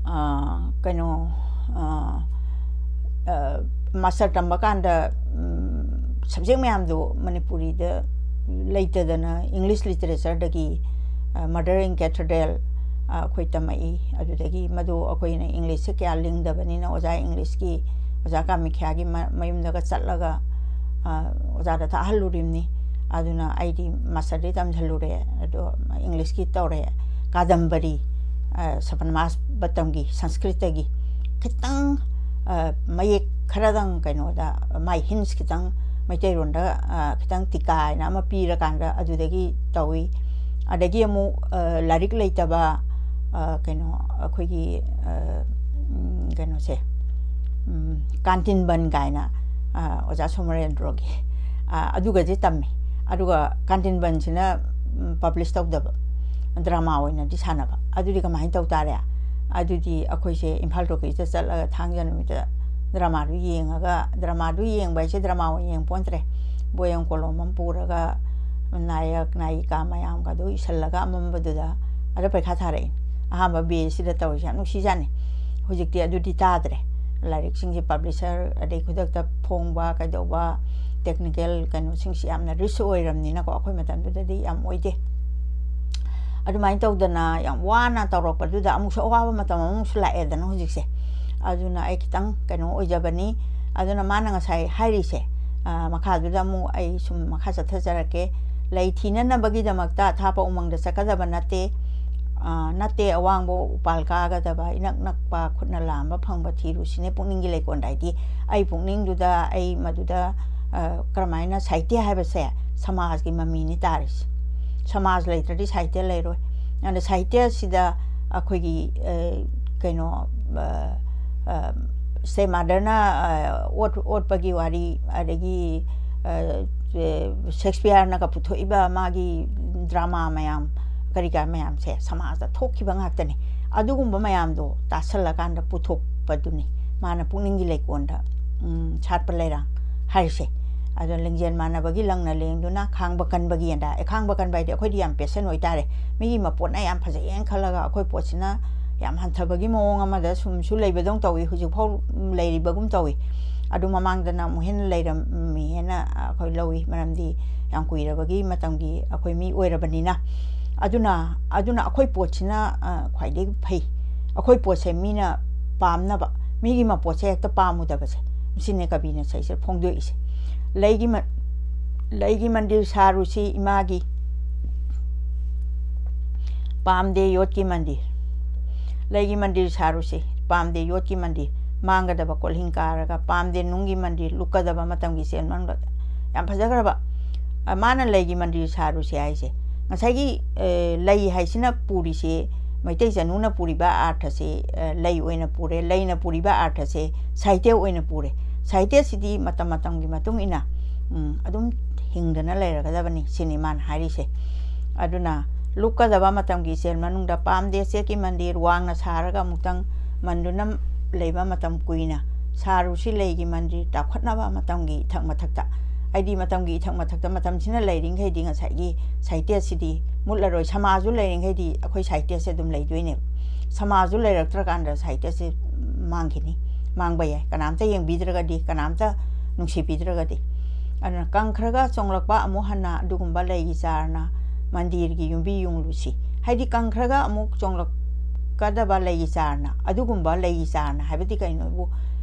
ꯑ, ꯀꯩꯅꯣ, ꯑ, ꯑ, ꯃꯥꯁꯇꯔ ꯇꯝꯕ ꯀꯥꯟꯗ, ꯎꯝ, ꯁꯕꯖꯦꯛ ꯃꯌꯥꯝꯗꯣ ꯃꯅꯤꯄꯨꯔꯤꯗ ꯂꯩꯇꯗꯅ ꯏꯪꯂꯤꯁ ꯂꯤꯇꯔꯦꯆꯔꯗꯒꯤ, ꯑ, Mother in Cathedral, ꯑꯩꯈꯣꯏ ꯇꯝꯃꯛꯏ꯫ ꯑꯗꯨꯗꯒꯤ ꯃꯗꯨ ꯑꯩꯈꯣꯏꯅ ꯏꯪꯂꯤꯁꯁꯦ ꯀꯌꯥ ꯂꯤꯡꯗꯕꯅꯤꯅ ꯑꯣꯖꯥ ꯏꯪꯂꯤꯁꯀꯤ, ꯑꯣꯖꯥ ꯀꯥꯃꯤꯈ꯭ꯌꯥꯒꯤ ꯃ-, ꯃꯌꯨꯝꯗꯒ ꯆꯠꯂꯒ, ꯑ, ꯑꯣꯖꯥꯗ ꯇꯥꯛꯍꯜꯂꯨꯔꯤꯕꯅꯤ꯫ ꯑꯗꯨꯅ ꯑꯩꯗꯤ ꯃꯥꯁꯇꯔꯗꯤ ꯇꯝꯁꯤꯜꯂꯨꯔꯦ, ꯑꯗꯣ ꯏꯪꯂꯤꯁꯀꯤ ꯇꯧꯔꯦ, ꯀꯥꯗꯝꯕꯔꯤ, ꯑ, ꯁꯕꯅꯃꯥꯁ ꯕꯇꯝꯒꯤ, ꯁꯪꯁꯀ꯭ꯔꯤꯠꯇꯒꯤ ꯈꯤꯇꯪ, ꯑ, ꯃꯌꯦꯛ ꯈꯔꯗꯪ ꯀꯩꯅꯣꯗ, ꯃꯥꯏ ꯍꯤꯟꯁ ꯈꯤꯇꯪ ꯃꯩꯇꯩꯔꯣꯟꯗ, ꯑ, ꯈꯤꯇꯪ ꯇꯤꯀꯥ ꯍꯥꯏꯅ ꯑꯃ ꯄꯤꯔꯀꯥꯟꯗ ꯑꯗꯨꯗꯒꯤ ꯇꯧꯏ꯫ ꯑꯗꯒꯤ ꯑꯃꯨꯛ, ꯑ, ꯂꯥꯏꯔꯤꯛ ꯂꯩꯇꯕ, ꯑ, ꯀꯩꯅꯣ, ꯑꯩꯈꯣꯏꯒꯤ, ꯑ, ꯎꯝ, ꯀꯩꯅꯣꯁꯦ, ꯎꯝ, ꯀꯥꯟꯇꯤꯟꯕꯟ ꯀꯥꯏꯅ, ꯑ, ꯑꯣꯖꯥ ꯁꯣꯃꯔꯦꯟꯗ꯭ꯔꯣꯒꯤ, ꯑ, ꯑꯗꯨꯒꯁꯦ ꯇꯝꯃꯤ꯫ ꯑꯗꯨꯒ ꯀꯥꯟꯇꯤꯟꯕꯟꯁꯤꯅ, ꯎꯝ, ꯄꯕ꯭ꯂꯤꯁ ꯇꯧꯗꯕ, ꯗ꯭ꯔꯃꯥ ꯑꯣꯏꯅꯗꯤ ꯁꯥꯟꯅꯕ꯫ ꯑꯗꯨꯗꯤ ꯀꯃꯥꯏꯅ ꯇꯧ ꯇꯥꯔꯦ? ꯑꯗꯨꯗꯤ ꯑꯩꯈꯣꯏꯁꯦ ꯏꯝꯐꯥꯜ ꯇꯣꯀꯤꯁꯇ ꯆꯠꯂꯒ ꯊꯥꯡꯖ ꯅꯨꯃꯤꯠꯇ ꯗ꯭ꯔꯃꯥꯗꯨ ꯌꯦꯡꯉꯒ, ꯗ꯭ꯔꯃꯥꯗꯨ ꯌꯦꯡꯕ ꯍꯥꯏꯁꯦ ꯗ꯭ꯔꯃꯥ ꯑꯣꯏꯅ ꯌꯦꯡ ꯄꯣꯟꯇ꯭ꯔꯦ, ꯕꯣꯏ ꯑꯃ ꯀꯣꯂꯣꯝ ꯑꯃ ꯄꯨꯔꯒ ꯅꯥꯌꯛ ꯅꯥꯌꯤꯀꯥ ꯃꯌꯥꯝꯒꯗꯨ ꯏꯁꯜꯂꯒ ꯑꯃꯝꯕꯗꯨꯗ ꯑꯗ ꯄꯩꯈꯥ ꯊꯥꯔꯛꯏ꯫ ꯑꯍꯥꯟꯕ ꯕꯦꯁꯁꯤꯗ ꯇꯧꯔꯤꯁꯦ ꯌꯥꯝ ꯅꯨꯡꯁꯤꯖꯥꯠꯅꯤ꯫ ꯍꯧꯖꯤꯛꯇꯤ ꯑꯗꯨꯗꯤ ꯇꯥꯗ꯭ꯔꯦ꯫ ꯂꯥꯏꯔꯤꯛꯁꯤꯡꯁꯦ ꯄꯕ꯭ꯂꯤꯁꯔ ꯑꯗꯩ ꯈꯨꯗꯛꯇ ꯐꯣꯡꯕ ꯀꯩꯗꯧꯕ, ꯇꯦꯛꯅꯤꯀꯦꯜ ꯀꯩꯅꯣꯁꯤꯡꯁꯤ ꯌꯥꯝꯅ ꯔꯤꯆ ꯑꯣꯏꯔꯝꯅꯤꯅꯀꯣ, ꯑꯩꯈꯣꯏ ꯃꯇꯝꯗꯨꯗꯗꯤ ꯌꯥꯝ ꯑꯣꯏꯗꯦ꯫ ꯑꯗꯨꯃꯥꯏꯅ ꯇꯧꯗꯅ ꯌꯥꯝ ꯋꯥꯅ ꯇꯧꯔꯛꯄꯗꯨꯗ ꯑꯃꯨꯛꯁꯨ ꯑꯋꯥꯕ ꯃꯇꯝ ꯑꯃꯨꯛꯁꯨ ꯂꯥꯛꯑꯦꯗꯅ ꯍꯧꯖꯤꯛꯁꯦ꯫ ꯑꯗꯨꯅ ꯑꯩ ꯈꯤꯇꯪ ꯀꯩꯅꯣ ꯑꯣꯏꯖꯕꯅꯤ꯫ ꯑꯗꯨꯅ ꯃꯥꯅ ꯉꯁꯥꯏ ꯍꯥꯏꯔꯤꯁꯦ, ꯑ, ꯃꯈꯥꯗꯨꯗ ꯑꯃꯨꯛ ꯑꯩ ꯁꯨꯝ ꯃꯈꯥ ꯆꯠꯊꯖꯔꯛꯀꯦ꯫ "ꯂꯩ ꯊꯤꯅꯅꯕꯒꯤꯗꯃꯛꯇ ꯑꯊꯥꯞꯄ ꯎꯃꯪꯗ ꯆꯠꯀꯗꯕ ꯅꯠꯇꯦ꯫ ꯑ, ꯅꯠꯇꯦ, ꯑꯋꯥꯡꯕ ꯎꯄꯥꯜ ꯀꯥꯒꯗꯕ, ꯏꯅꯛ ꯅꯛꯄ ꯈꯨꯠꯅ ꯂꯥꯝꯕ ꯐꯪꯕ ꯊꯤꯔꯨꯁꯤꯅꯦ ꯄꯨꯛꯅꯤꯡꯒꯤ ꯂꯩꯀꯣꯜꯗ"꯫ ꯍꯥꯏꯗꯤ ꯑꯩ ꯄꯨꯛꯅꯤꯡꯗꯨꯗ ꯑꯩ ꯃꯗꯨꯗ, ꯑ, ꯀꯔꯝꯍꯥꯏꯅ ꯁꯥꯍꯤꯇ꯭ꯌ ꯍꯥꯏꯕꯁꯦ ꯁꯃꯥꯖꯀꯤ ꯃꯃꯤꯅꯤ ꯇꯥꯔꯤꯁꯦ꯫ ꯁꯃꯥꯖ ꯂꯩꯇ꯭ꯔꯗꯤ ꯁꯥꯍꯤꯇ꯭ꯌ ꯂꯩꯔꯣꯏ꯫ ꯑꯗꯨꯅ ꯁꯥꯍꯤꯇ꯭ꯌꯁꯤꯗ ꯑꯩꯈꯣꯏꯒꯤ, ꯑ, ꯀꯩꯅꯣ, ꯑ, ꯑ, ꯁ꯭ꯇꯦꯞ ꯃꯥꯗꯔꯅ, ꯑ, ꯑꯣꯠ-, ꯑꯣꯠꯄꯒꯤ ꯋꯥꯔꯤ, ꯑꯗꯒꯤ, ꯑ, ꯁꯦꯛꯁꯄꯤꯌꯔꯅꯒ ꯄꯨꯊꯣꯛꯏꯕ ꯃꯥꯒꯤ ꯗ꯭ꯔꯃꯥ ꯃꯌꯥꯝ, ꯀꯔꯤ ꯀꯔꯥ ꯃꯌꯥꯝꯁꯦ ꯁꯃꯥꯖꯇ ꯊꯣꯛꯈꯤꯕ ꯉꯥꯛꯇꯅꯤ꯫ ꯑꯗꯨꯒꯨꯝꯕ ꯃꯌꯥꯝꯗꯣ ꯇꯥꯁꯜꯂꯀꯥꯟꯗ ꯄꯨꯊꯣꯛꯄꯗꯨꯅꯤ ꯃꯥꯅ ꯄꯨꯛꯅꯤꯡꯒꯤ ꯂꯩꯀꯣꯜꯗ, ꯎꯝ, ꯁꯥꯠꯄ ꯂꯩꯔꯥꯡ ꯍꯥꯏꯔꯤꯁꯦ꯫ ꯑꯗꯣ ꯂꯤꯡꯖꯦꯜ ꯃꯥꯟꯅꯕꯒꯤ ꯂꯪꯅ ꯂꯦꯡꯗꯨꯅ ꯈꯥꯡꯕ ꯀꯟꯕꯒꯤ ꯑꯟꯗ꯫ ꯑꯦ, ꯈꯥꯡꯕ ꯀꯟꯕ ꯍꯥꯏꯗꯤ ꯑꯩꯈꯣꯏꯗꯤ ꯌꯥꯝ ꯄꯦꯁꯟ ꯑꯣꯏꯇꯥꯔꯦ꯫ ꯃꯤꯒꯤ ꯃꯄꯣꯠꯅ ꯌꯥꯝ ꯐꯖꯩꯌꯦꯅ ꯈꯜꯂꯒ ꯑꯩꯈꯣꯏ ꯄꯣꯠꯁꯤꯅ ꯌꯥꯝ ꯍꯟꯊꯕꯒꯤ ꯃꯑꯣꯡ ꯑꯃꯗ ꯁꯨꯝꯁꯨ ꯂꯩꯕꯗꯧ ꯇꯧꯏ, ꯍꯧꯖꯤꯛꯐꯥꯎ ꯂꯩꯔꯤꯕꯒꯨꯝ ꯇꯧꯏ꯫ ꯑꯗꯨ ꯃꯃꯥꯡꯗꯅ ꯑꯃꯨꯛ ꯍꯦꯟꯅ ꯂꯩꯔꯝꯃꯤ ꯍꯥꯏꯅ ꯑꯩꯈꯣꯏ ꯂꯧꯏ, ꯃꯔꯝꯗꯤ ꯌꯥꯝ ꯀꯨꯏꯔꯕꯒꯤ ꯃꯇꯝꯒꯤ ꯑꯩꯈꯣꯏ ꯃꯤ ꯑꯣꯏꯔꯕꯅꯤꯅ꯫ ꯑꯗꯨꯅ ꯑꯗꯨꯅ ꯑꯩꯈꯣꯏ ꯄꯣꯠꯁꯤꯅ ꯈ꯭ꯋꯥꯏꯗꯒꯤ ꯐꯩ꯫ ꯑꯩꯈꯣꯏ ꯄꯣꯠꯁꯦ ꯃꯤꯅ ꯄꯥꯝꯅꯕ, ꯃꯤꯒꯤ ꯃꯄꯣꯠꯁꯦ ꯍꯦꯛꯇ ꯄꯥꯝꯃꯨꯗꯕꯁꯦ, ꯁꯤꯅꯦ ꯀꯕꯤꯅ ꯁꯤꯗꯩꯁꯤꯗ ꯐꯣꯡꯗꯣꯛꯏꯁꯦ꯫ ꯂꯩꯒꯤ ꯂꯩꯒꯤ ꯃꯟꯗꯤꯔ ꯁꯥꯔꯨꯁꯤ ꯏꯃꯥꯒꯤ, ꯄꯥꯝꯗꯦ ꯌꯣꯠꯀꯤ ꯃꯟꯗꯤꯔ꯫ ꯂꯩꯒꯤ ꯃꯟꯗꯤꯔ ꯁꯥꯔꯨꯁꯤ, ꯄꯥꯝꯗꯦ ꯌꯣꯠꯀꯤ ꯃꯟꯗꯤꯔ꯫ ꯃꯥꯡꯒꯗꯕ ꯀꯣꯜꯍꯤꯡ ꯀꯥꯔꯒ, ꯄꯥꯝꯗꯦ ꯅꯨꯡꯒꯤ ꯃꯟꯗꯤꯔ, ꯂꯨꯞꯀꯗꯕ ꯃꯇꯝꯒꯤ ꯆꯦꯟ ꯃꯅꯨꯡꯗ꯫ ꯌꯥꯝ ꯐꯖꯈ꯭ꯔꯕ꯫ ꯃꯥꯅ ꯂꯩꯒꯤ ꯃꯟꯗꯤꯔ ꯁꯥꯔꯨꯁꯤ ꯍꯥꯏꯁꯦ, ꯉꯁꯥꯏꯒꯤ ꯂꯩ ꯍꯥꯏꯁꯤꯅ ꯄꯨꯔꯤꯁꯦ, ꯃꯩꯇꯩ ꯆꯅꯨꯅ ꯄꯨꯔꯤꯕ ꯑꯥꯔꯊꯁꯦ ꯂꯩ ꯑꯣꯏꯅ ꯄꯨꯔꯦ꯫ ꯂꯩꯅ ꯄꯨꯔꯤꯕ ꯑꯥꯔꯊꯁꯦ ꯁꯥꯍꯤꯇ꯭ꯌ ꯑꯣꯏꯅ ꯄꯨꯔꯦ꯫ ꯁꯥꯍꯤꯇ꯭ꯌꯁꯤꯗꯤ ꯃꯇꯝ ꯃꯇꯝꯒꯤ ꯃꯇꯨꯡ ꯏꯟꯅ ꯑꯗꯨꯝ ꯍꯤꯡꯗꯅ ꯂꯩꯔꯒꯗꯕꯅꯤ ꯁꯤꯅꯤ ꯃꯥꯅ ꯍꯥꯏꯔꯤꯁꯦ꯫ ꯑꯗꯨꯅ ꯂꯨꯞꯀꯗꯕ ꯃꯇꯝꯒꯤ ꯏꯆꯦꯜ ꯃꯅꯨꯡꯗ ꯄꯥꯝꯗꯦ ꯆꯦꯛꯀꯤ ꯃꯟꯗꯤꯔ ꯋꯥꯡꯅ ꯁꯥꯔꯒ ꯑꯃꯨꯛꯇꯪ ꯃꯟꯗꯨꯅ ꯂꯩꯕ ꯃꯇꯝ ꯀꯨꯏꯅ ꯁꯥꯔꯨꯁꯤ ꯂꯩꯒꯤ ꯃꯟꯗꯤꯔ ꯆꯥꯎꯈꯠꯅꯕ ꯃꯇꯝꯒꯤ ꯏꯊꯛ ꯃꯊꯛꯇ꯫ ꯍꯥꯏꯗꯤ ꯃꯇꯝꯒꯤ ꯏꯊꯛ ꯃꯊꯛꯇ ꯃꯇꯝꯁꯤꯅ ꯂꯩꯔꯤꯈꯩꯗꯤ ꯉꯁꯥꯏꯒꯤ ꯁꯥꯍꯤꯇ꯭ꯌꯁꯤꯗꯤ ꯃꯨꯠꯂꯔꯣꯏ꯫ ꯁꯃꯥꯖꯁꯨ ꯂꯩꯔꯤꯈꯩꯗꯤ ꯑꯩꯈꯣꯏ ꯁꯥꯍꯤꯇ꯭ꯌꯁꯦ ꯑꯗꯨꯝ ꯂꯩꯗꯣꯏꯅꯦꯕ꯫ ꯁꯃꯥꯖꯁꯨ ꯂꯩꯔꯛꯇ꯭ꯔꯀꯥꯟꯗ ꯁꯥꯍꯤꯇ꯭ꯌꯁꯦ ꯃꯥꯡꯈꯤꯅꯤ, ꯃꯥꯡꯕ ꯌꯥꯏ꯫ ꯀꯅꯥꯝꯇ ꯌꯦꯡꯕꯤꯗ꯭ꯔꯒꯗꯤ, ꯀꯅꯥꯝꯇ ꯅꯨꯡꯁꯤꯕꯤꯗ꯭ꯔꯒꯗꯤ꯫ ꯑꯗꯨꯅ ꯀꯪꯈ꯭ꯔꯒ ꯆꯣꯡꯂꯛꯄ ꯑꯃꯨꯛ ꯍꯟꯅ ꯑꯗꯨꯒꯨꯝꯕ ꯂꯩꯒꯤ ꯆꯥꯔꯅ ꯃꯟꯗꯤꯔꯒꯤ ꯌꯨꯝꯕꯤ ꯌꯨꯡꯂꯨꯁꯤ꯫ ꯍꯥꯏꯗꯤ ꯀꯪꯈ꯭ꯔꯒ ꯑꯃꯨꯛ ꯆꯣꯡꯂꯛꯀꯗꯕ ꯂꯩꯒꯤ ꯆꯥꯔꯅ, ꯑꯗꯨꯒꯨꯝꯕ ꯂꯩꯒꯤ ꯆꯥꯔꯅ ꯍꯥꯏꯕꯗꯤ ꯀꯩꯅꯣꯕꯨ,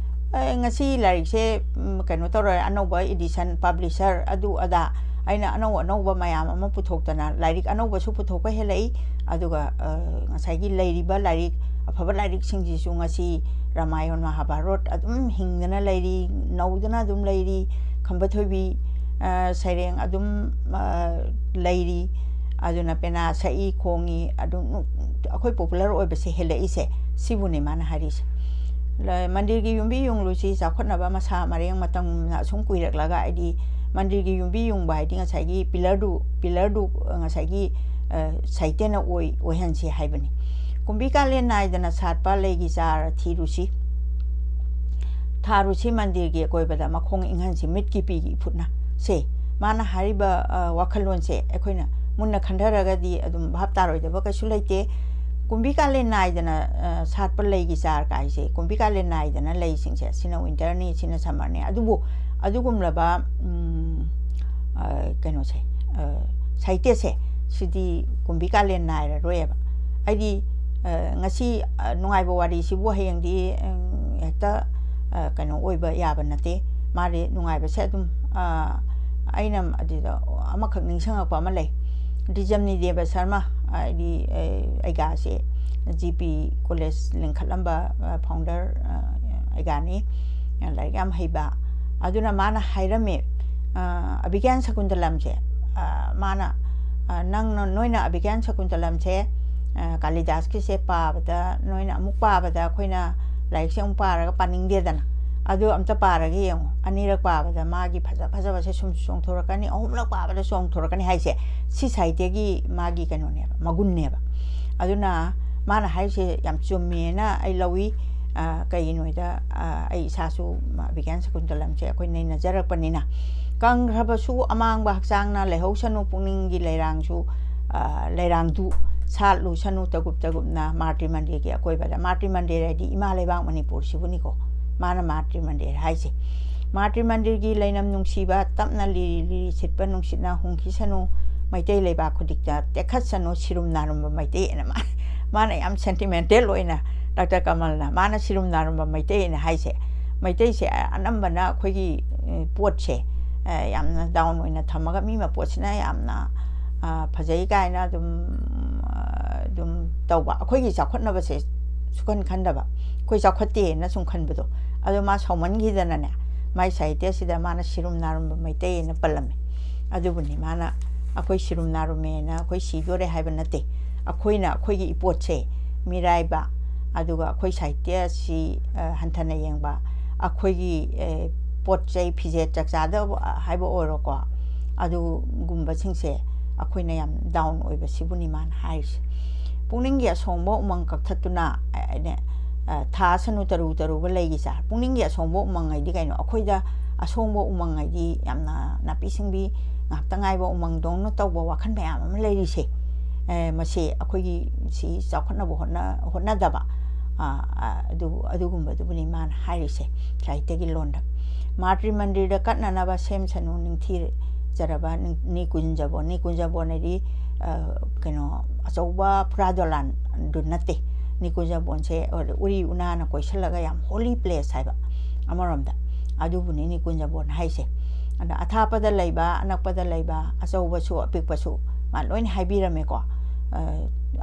ꯑꯦ, ꯉꯁꯤ ꯂꯥꯏꯔꯤꯛꯁꯦ, ꯎꯝ, ꯀꯩꯅꯣ ꯇꯧꯔꯦ, ꯑꯅꯧꯕ edition, publisher, ꯑꯗꯨ ꯑꯗꯥ, ꯑꯩꯅ ꯑꯅꯧ ꯑꯅꯧꯕ ꯃꯌꯥꯝ ꯑꯃ ꯄꯨꯊꯣꯛꯇꯅ, ꯂꯥꯏꯔꯤꯛ ꯑꯅꯧꯕꯁꯨ ꯄꯨꯊꯣꯛꯄ ꯍꯦꯜꯂꯛꯏ꯫ ꯑꯗꯨꯒ, ꯑ, ꯉꯁꯥꯏꯒꯤ ꯂꯩꯔꯤꯕ ꯂꯥꯏꯔꯤꯛ, ꯑꯐꯕ ꯂꯥꯏꯔꯤꯛꯁꯤꯡꯁꯤꯁꯨ ꯉꯁꯤ ꯔꯥꯃꯥꯌꯟ, ꯃꯍꯥꯚꯥꯔꯠ ꯑꯗꯨꯝ ꯍꯤꯡꯗꯅ ꯂꯩꯔꯤ, ꯅꯧꯗꯅ ꯑꯗꯨꯝ ꯂꯩꯔꯤ꯫ ꯈꯝꯕ ꯊꯣꯏꯕꯤ, ꯑ, ꯁꯩꯔꯦꯡ ꯑꯗꯨꯝ, ꯑ, ꯂꯩꯔꯤ꯫ ꯑꯗꯨꯅ ꯄꯦꯅꯥ ꯁꯛꯏ, ꯈꯣꯡꯉꯤ, ꯑꯗꯨꯝ ꯑꯩꯈꯣꯏ popular ꯑꯣꯏꯕꯁꯦ ꯍꯦꯜꯂꯛꯏꯁꯦ ꯁꯤꯕꯨꯅꯦ ꯃꯥꯅ ꯍꯥꯏꯔꯤꯁꯦ꯫ ꯂ-, ꯃꯟꯗꯤꯔꯒꯤ ꯌꯨꯝꯕꯤ ꯌꯨꯡꯂꯨꯁꯤ ꯆꯥꯎꯈꯠꯅꯕ ꯃꯁꯥ ꯃꯔꯦꯡ ꯃꯇꯝꯅ ꯑꯁꯨꯝ ꯀꯨꯏꯔꯛꯂꯒ ꯍꯥꯏꯗꯤ ꯃꯟꯗꯤꯔꯒꯤ ꯌꯨꯝꯕꯤ ꯌꯨꯡꯕ ꯍꯥꯏꯗꯤ ꯉꯁꯥꯏꯒꯤ pillarꯗꯨ, pillarꯗꯨ, ꯑ, ꯉꯁꯥꯏꯒꯤ, ꯑ, ꯁꯥꯍꯤꯇ꯭ꯌꯅ ꯑꯣꯏ-, ꯑꯣꯏꯍꯟꯁꯤ ꯍꯥꯏꯕꯅꯤ꯫ ꯀꯨꯝꯕꯤ ꯀꯥꯂꯦꯟ ꯅꯥꯏꯗꯅ ꯁꯥꯠꯄ ꯂꯩꯒꯤ ꯆꯥꯔ ꯊꯤꯔꯨꯁꯤ, ꯊꯥꯔꯨꯁꯤ ꯃꯟꯗꯤꯔꯒꯤ ꯑꯀꯣꯏꯕꯗ ꯃꯈꯣꯡ ꯏꯪꯍꯟꯁꯤ ꯃꯤꯠꯀꯤ ꯄꯤꯒꯤ ꯏꯐꯨꯠꯅ꯫ ꯁꯦ, ꯃꯥꯅ ꯍꯥꯏꯔꯤꯕ, ꯑ, ꯋꯥꯈꯜꯂꯣꯟꯁꯦ ꯑꯩꯈꯣꯏꯅ ꯃꯨꯟꯅ ꯈꯟꯊꯔꯒꯗꯤ ꯑꯗꯨꯝ ꯚꯥꯞ ꯇꯥꯔꯣꯏꯗꯕ ꯀꯩꯁꯨ ꯂꯩꯇꯦ꯫ ꯀꯨꯝꯕꯤ ꯀꯥꯂꯦꯟ ꯅꯥꯏꯗꯅ, ꯑ, ꯁꯥꯠꯄ ꯂꯩꯒꯤ ꯆꯥꯔ ꯀꯥꯏꯁꯦ, ꯀꯨꯝꯕꯤ ꯀꯥꯂꯦꯟ ꯅꯥꯏꯗꯅ ꯂꯩꯁꯤꯡꯁꯦ, ꯁꯤꯅ winterꯅꯤ, ꯁꯤꯅ summerꯅꯤ꯫ ꯑꯗꯨꯕꯨ ꯑꯗꯨꯒꯨꯝꯂꯕ, ꯎꯝ, ꯑ, ꯀꯩꯅꯣꯁꯦ, ꯑ, ꯁꯥꯍꯤꯇ꯭ꯌꯁꯦ ꯁꯤꯗꯤ ꯀꯨꯝꯕꯤ ꯀꯥꯂꯦꯟ ꯅꯥꯏꯔꯔꯣꯏꯕ꯫ ꯑꯩꯗꯤ ꯉꯁꯤ ꯅꯨꯡꯉꯥꯏꯕ ꯋꯥꯔꯤꯁꯤꯕꯨ ꯍꯌꯦꯡꯗꯤ ꯍꯦꯛꯇ ꯀꯩꯅꯣ ꯑꯣꯏꯕ ꯌꯥꯕ ꯅꯠꯇꯦ꯫ ꯃꯥꯗꯤ ꯅꯨꯡꯉꯥꯏꯕꯁꯦ ꯑꯗꯨꯝ ꯑꯩꯅ ꯑꯗꯨꯗ ꯑꯃꯈꯛ ꯅꯤꯡꯁꯤꯡꯉꯛꯄ ꯑꯃ ꯂꯩ꯫ ꯗꯤꯖꯝꯅꯤ ꯗꯦꯕ ꯁꯔꯃ, ꯍꯥꯏꯗꯤ ꯑꯩꯒꯥꯁꯦ ꯖꯤ ꯄꯤ ꯀꯣꯂꯦꯖ ꯂꯤꯡꯈꯠꯂꯝꯕ ꯐꯥꯎꯟꯗꯔ ꯑꯩꯒꯥꯅꯤ, ꯂꯥꯏꯔꯤꯛ ꯌꯥꯝ ꯍꯩꯕ꯫ ꯑꯗꯨꯅ ꯃꯥꯅ ꯍꯥꯏꯔꯝꯃꯦ, ꯑꯕꯤꯒ꯭ꯌꯥꯟ ꯁꯀꯨꯟꯇꯂꯝꯁꯦ ꯃꯥꯅ ꯅꯪꯅ, ꯅꯣꯏꯅ ꯑꯕꯤꯒ꯭ꯌꯥꯟ ꯁꯀꯨꯟꯇꯂꯝꯁꯦ ꯀꯥꯂꯤꯗꯥꯁꯀꯤꯁꯦ ꯄꯥꯕꯗ, ꯅꯣꯏꯅ ꯑꯃꯨꯛ ꯄꯥꯕꯗ ꯑꯩꯈꯣꯏꯅ ꯂꯥꯏꯔꯤꯛꯁꯦ ꯑꯃꯨꯛ ꯄꯥꯔꯒ ꯄꯥꯅꯤꯡꯗꯦꯗꯅ꯫ ꯑꯗꯨ ꯑꯝꯇ ꯄꯥꯔꯒ ꯌꯦꯡꯉꯨ, ꯑꯅꯤꯔꯛ ꯄꯥꯕꯗ ꯃꯥꯒꯤ ꯐꯖ ꯐꯖꯕꯁꯦ ꯁꯨꯝ ꯆꯣꯡꯊꯣꯔꯛꯀꯅꯤ, ꯑꯍꯨꯝꯂꯛ ꯄꯥꯕꯗ ꯆꯣꯡꯊꯣꯔꯛꯀꯅꯤ ꯍꯥꯏꯁꯦ ꯁꯤ ꯁꯥꯍꯤꯇ꯭ꯌꯒꯤ ꯃꯥꯒꯤ ꯀꯩꯅꯣꯅꯦꯕ, ꯃꯒꯨꯟꯅꯦꯕ꯫ ꯑꯗꯨꯅ ꯃꯥꯅ ꯍꯥꯏꯔꯤꯁꯦ ꯌꯥꯝ ꯆꯨꯝꯃꯦꯅ ꯑꯩ ꯂꯧꯏ꯫ ꯀꯩꯒꯤꯅꯣꯗ ꯑꯩ ꯏꯁꯥꯁꯨ ꯕꯤꯒ꯭ꯌꯥꯟ ꯁꯀꯨꯟꯇꯂꯝꯁꯦ ꯑꯩꯈꯣꯏ ꯅꯩꯅꯖꯔꯛꯄꯅꯤꯅ꯫ ꯀꯪꯈ꯭ꯔꯕꯁꯨ ꯑꯃꯥꯡꯕ ꯍꯛꯆꯥꯡꯅ ꯂꯩꯍꯧꯁꯅꯨ, ꯄꯨꯛꯅꯤꯡꯒꯤ ꯂꯩꯔꯥꯡꯁꯨ, ꯂꯩꯔꯥꯡꯗꯨ ꯁꯥꯠꯂꯨꯁꯅꯨ ꯇꯒꯨꯞ ꯇꯒꯨꯞꯅ꯫ ꯃꯥꯔꯇ꯭ꯔꯤ ꯃꯟꯗꯤꯔꯒꯤ ꯑꯀꯣꯏꯕꯗ, ꯃꯥꯔꯇ꯭ꯔꯤ ꯃꯟꯗꯤꯔ ꯍꯥꯏꯗꯤ ꯏꯃꯥ ꯂꯩꯕꯥꯛ ꯃꯅꯤꯄꯨꯔꯁꯤꯕꯨꯅꯤꯀꯣ ꯃꯥꯅ ꯃꯥꯔꯇ꯭ꯔꯤ ꯃꯟꯗꯤꯔ ꯍꯥꯏꯁꯦ꯫ ꯃꯥꯔꯇ꯭ꯔꯤ ꯃꯟꯗꯤꯔꯒꯤ ꯂꯩꯅꯝ ꯅꯨꯡꯁꯤꯕ, ꯇꯞꯅ ꯂꯤꯔꯤ ꯂꯤꯔꯤ ꯁꯤꯠꯄ ꯅꯨꯡꯁꯤꯠꯅ ꯍꯨꯝꯈꯤꯁꯅꯨ, ꯃꯩꯇꯩ ꯂꯩꯕꯥꯛ ꯈꯨꯗꯤꯡꯗ ꯇꯦꯛꯈꯠꯁꯅꯨ, ꯁꯤꯔꯨꯝ ꯅꯥꯔꯨꯝꯕ ꯃꯩꯇꯩ ꯑꯅ ꯃꯥ-, ꯃꯥꯅ ꯌꯥꯝ ꯁꯦꯟꯇꯤꯃꯦꯟꯇꯦꯜ ꯑꯣꯏꯅ, ꯗꯥꯛꯇꯔ ꯀꯃꯜꯅ, ꯃꯥꯅ ꯁꯤꯔꯨꯝ ꯅꯥꯔꯨꯝꯕ ꯃꯩꯇꯩ ꯑꯅ ꯍꯥꯏꯁꯦ꯫ ꯃꯩꯇꯩꯁꯦ ꯑꯅꯝꯕꯅ ꯑꯩꯈꯣꯏꯒꯤ ꯄꯣꯠꯁꯦ ꯌꯥꯝꯅ ꯗꯥꯎꯟ ꯑꯣꯏꯅ ꯊꯝꯃꯒ ꯃꯤ ꯃꯄꯣꯠꯁꯤꯅ ꯌꯥꯝꯅ ꯐꯖꯩ ꯀꯥꯏꯅ ꯑꯗꯨꯝ ꯑꯗꯨꯝ ꯇꯧꯕ, ꯑꯩꯈꯣꯏꯒꯤ ꯆꯥꯎꯈꯠꯅꯕꯁꯦ ꯁꯨꯈꯟ ꯈꯟꯗꯕ, ꯑꯩꯈꯣꯏ ꯆꯥꯎꯈꯠꯇꯦꯅ ꯁꯨꯝ ꯈꯟꯕꯗꯣ꯫ ꯑꯗꯣ ꯃꯥ ꯁꯥꯎꯃꯟꯈꯤꯗꯅꯅꯦ, ꯃꯥꯏ ꯁꯥꯍꯤꯇ꯭ꯌꯁꯤꯗ ꯃꯥꯅ ꯁꯤꯔꯨꯝ ꯅꯥꯔꯨꯝꯕ ꯃꯩꯇꯩ ꯍꯥꯏꯅ ꯄꯜꯂꯝꯃꯦ꯫ ꯑꯗꯨꯕꯨꯅꯤ ꯃꯥꯅ, ꯑꯩꯈꯣꯏ ꯁꯤꯔꯨꯝ ꯅꯥꯔꯨꯝꯃꯦꯅ ꯑꯩꯈꯣꯏ ꯁꯤꯗꯣꯔꯦ ꯍꯥꯏꯕ ꯅꯠꯇꯦ꯫ ꯑꯩꯈꯣꯏꯅ ꯑꯩꯈꯣꯏꯒꯤ ꯏꯄꯣꯠꯁꯦ, ꯃꯤꯔꯥꯏꯕ, ꯑꯗꯨꯒ ꯑꯩꯈꯣꯏ ꯁꯥꯍꯤꯇ꯭ꯌꯁꯤ ꯍꯟꯊꯅ ꯌꯦꯡꯕ, ꯑꯩꯈꯣꯏꯒꯤ ꯄꯣꯠ ꯆꯩ, ꯐꯤꯖꯦꯠ ꯆꯥꯛꯆꯥꯗ ꯍꯥꯏꯕ ꯑꯣꯏꯔꯣꯀꯣ, ꯑꯗꯨꯒꯨꯝꯕꯁꯤꯡꯁꯦ ꯑꯩꯈꯣꯏꯅ ꯌꯥꯝ ꯗꯥꯎꯟ ꯑꯣꯏꯕꯁꯤꯕꯨꯅꯤ ꯃꯥꯅ ꯍꯥꯏꯔꯤꯁꯦ꯫ ꯄꯨꯛꯅꯤꯡꯒꯤ ꯑꯁꯣꯡꯕ ꯎꯃꯪ ꯀꯛꯊꯠꯇꯨꯅ, ꯊꯥꯁꯅꯨ ꯇꯔꯨ ꯇꯔꯨꯕ ꯂꯩꯒꯤ ꯆꯥꯔ꯫ ꯄꯨꯛꯅꯤꯡꯒꯤ ꯑꯁꯣꯡꯕ ꯎꯃꯪ ꯍꯥꯏꯗꯤ ꯀꯩꯅꯣ? ꯑꯩꯈꯣꯏꯗ ꯑꯁꯣꯡꯕ ꯎꯃꯪ ꯍꯥꯏꯗꯤ ꯌꯥꯝꯅ ꯅꯥꯄꯤ ꯁꯤꯡꯕꯤ ꯉꯥꯛꯇ ꯉꯥꯏꯕ ꯎꯃꯪꯗꯧꯅ ꯇꯧꯕ ꯋꯥꯈꯜ ꯃꯌꯥꯝ ꯑꯃ ꯂꯩꯔꯤꯁꯦ꯫ ꯃꯁꯤ ꯑꯩꯈꯣꯏꯒꯤ ꯁꯤ ꯆꯥꯎꯈꯠꯅꯕ ꯍꯣꯠꯅ-, ꯍꯣꯠꯅꯗꯕ, ꯑꯗꯨ, ꯑꯗꯨꯒꯨꯝꯕꯗꯨꯕꯨꯅꯤ ꯃꯥꯅ ꯍꯥꯏꯔꯤꯁꯦ ꯁꯥꯍꯤꯇ꯭ꯌꯒꯤ ꯂꯣꯟꯗ꯫ ꯃꯥꯔꯇ꯭ꯔꯤ ꯃꯟꯗꯤꯔꯗ ꯀꯠꯅꯅꯕ ꯁꯦꯝꯁꯅꯨ ꯅꯤꯡꯊꯤ-, ꯂꯩꯖꯔꯕ ꯅꯤ-, ꯅꯤꯀꯨꯟꯖꯕꯣꯟ, ꯅꯤꯀꯨꯟꯖꯕꯣꯟ ꯍꯥꯏꯗꯤ, ꯑ, ꯀꯩꯅꯣ, ꯑꯆꯧꯕ ꯐꯨꯔꯥ ꯗꯣꯂꯥꯟꯗꯨ ꯅꯠꯇꯦ꯫ ꯅꯤꯀꯨꯟꯖꯕꯣꯟꯁꯦ ꯎꯔꯤ ꯎꯅꯥꯅ ꯀꯣꯏꯁꯤꯜꯂꯒ ꯌꯥꯝ holy place ꯍꯥꯏꯕ ꯑꯃꯔꯣꯝꯗ, ꯑꯗꯨꯕꯨꯅꯤ ꯅꯤꯀꯨꯟꯖꯕꯣꯟ ꯍꯥꯏꯁꯦ꯫ ꯑꯗ ꯑꯊꯥꯞꯄꯗ ꯂꯩꯕ, ꯑꯅꯛꯄꯗ ꯂꯩꯕ, ꯑꯆꯧꯕꯁꯨ ꯑꯄꯤꯛꯄꯁꯨ ꯃꯥ ꯂꯣꯏꯅ ꯍꯥꯏꯕꯤꯔꯝꯃꯦꯀꯣ꯫ ꯑ,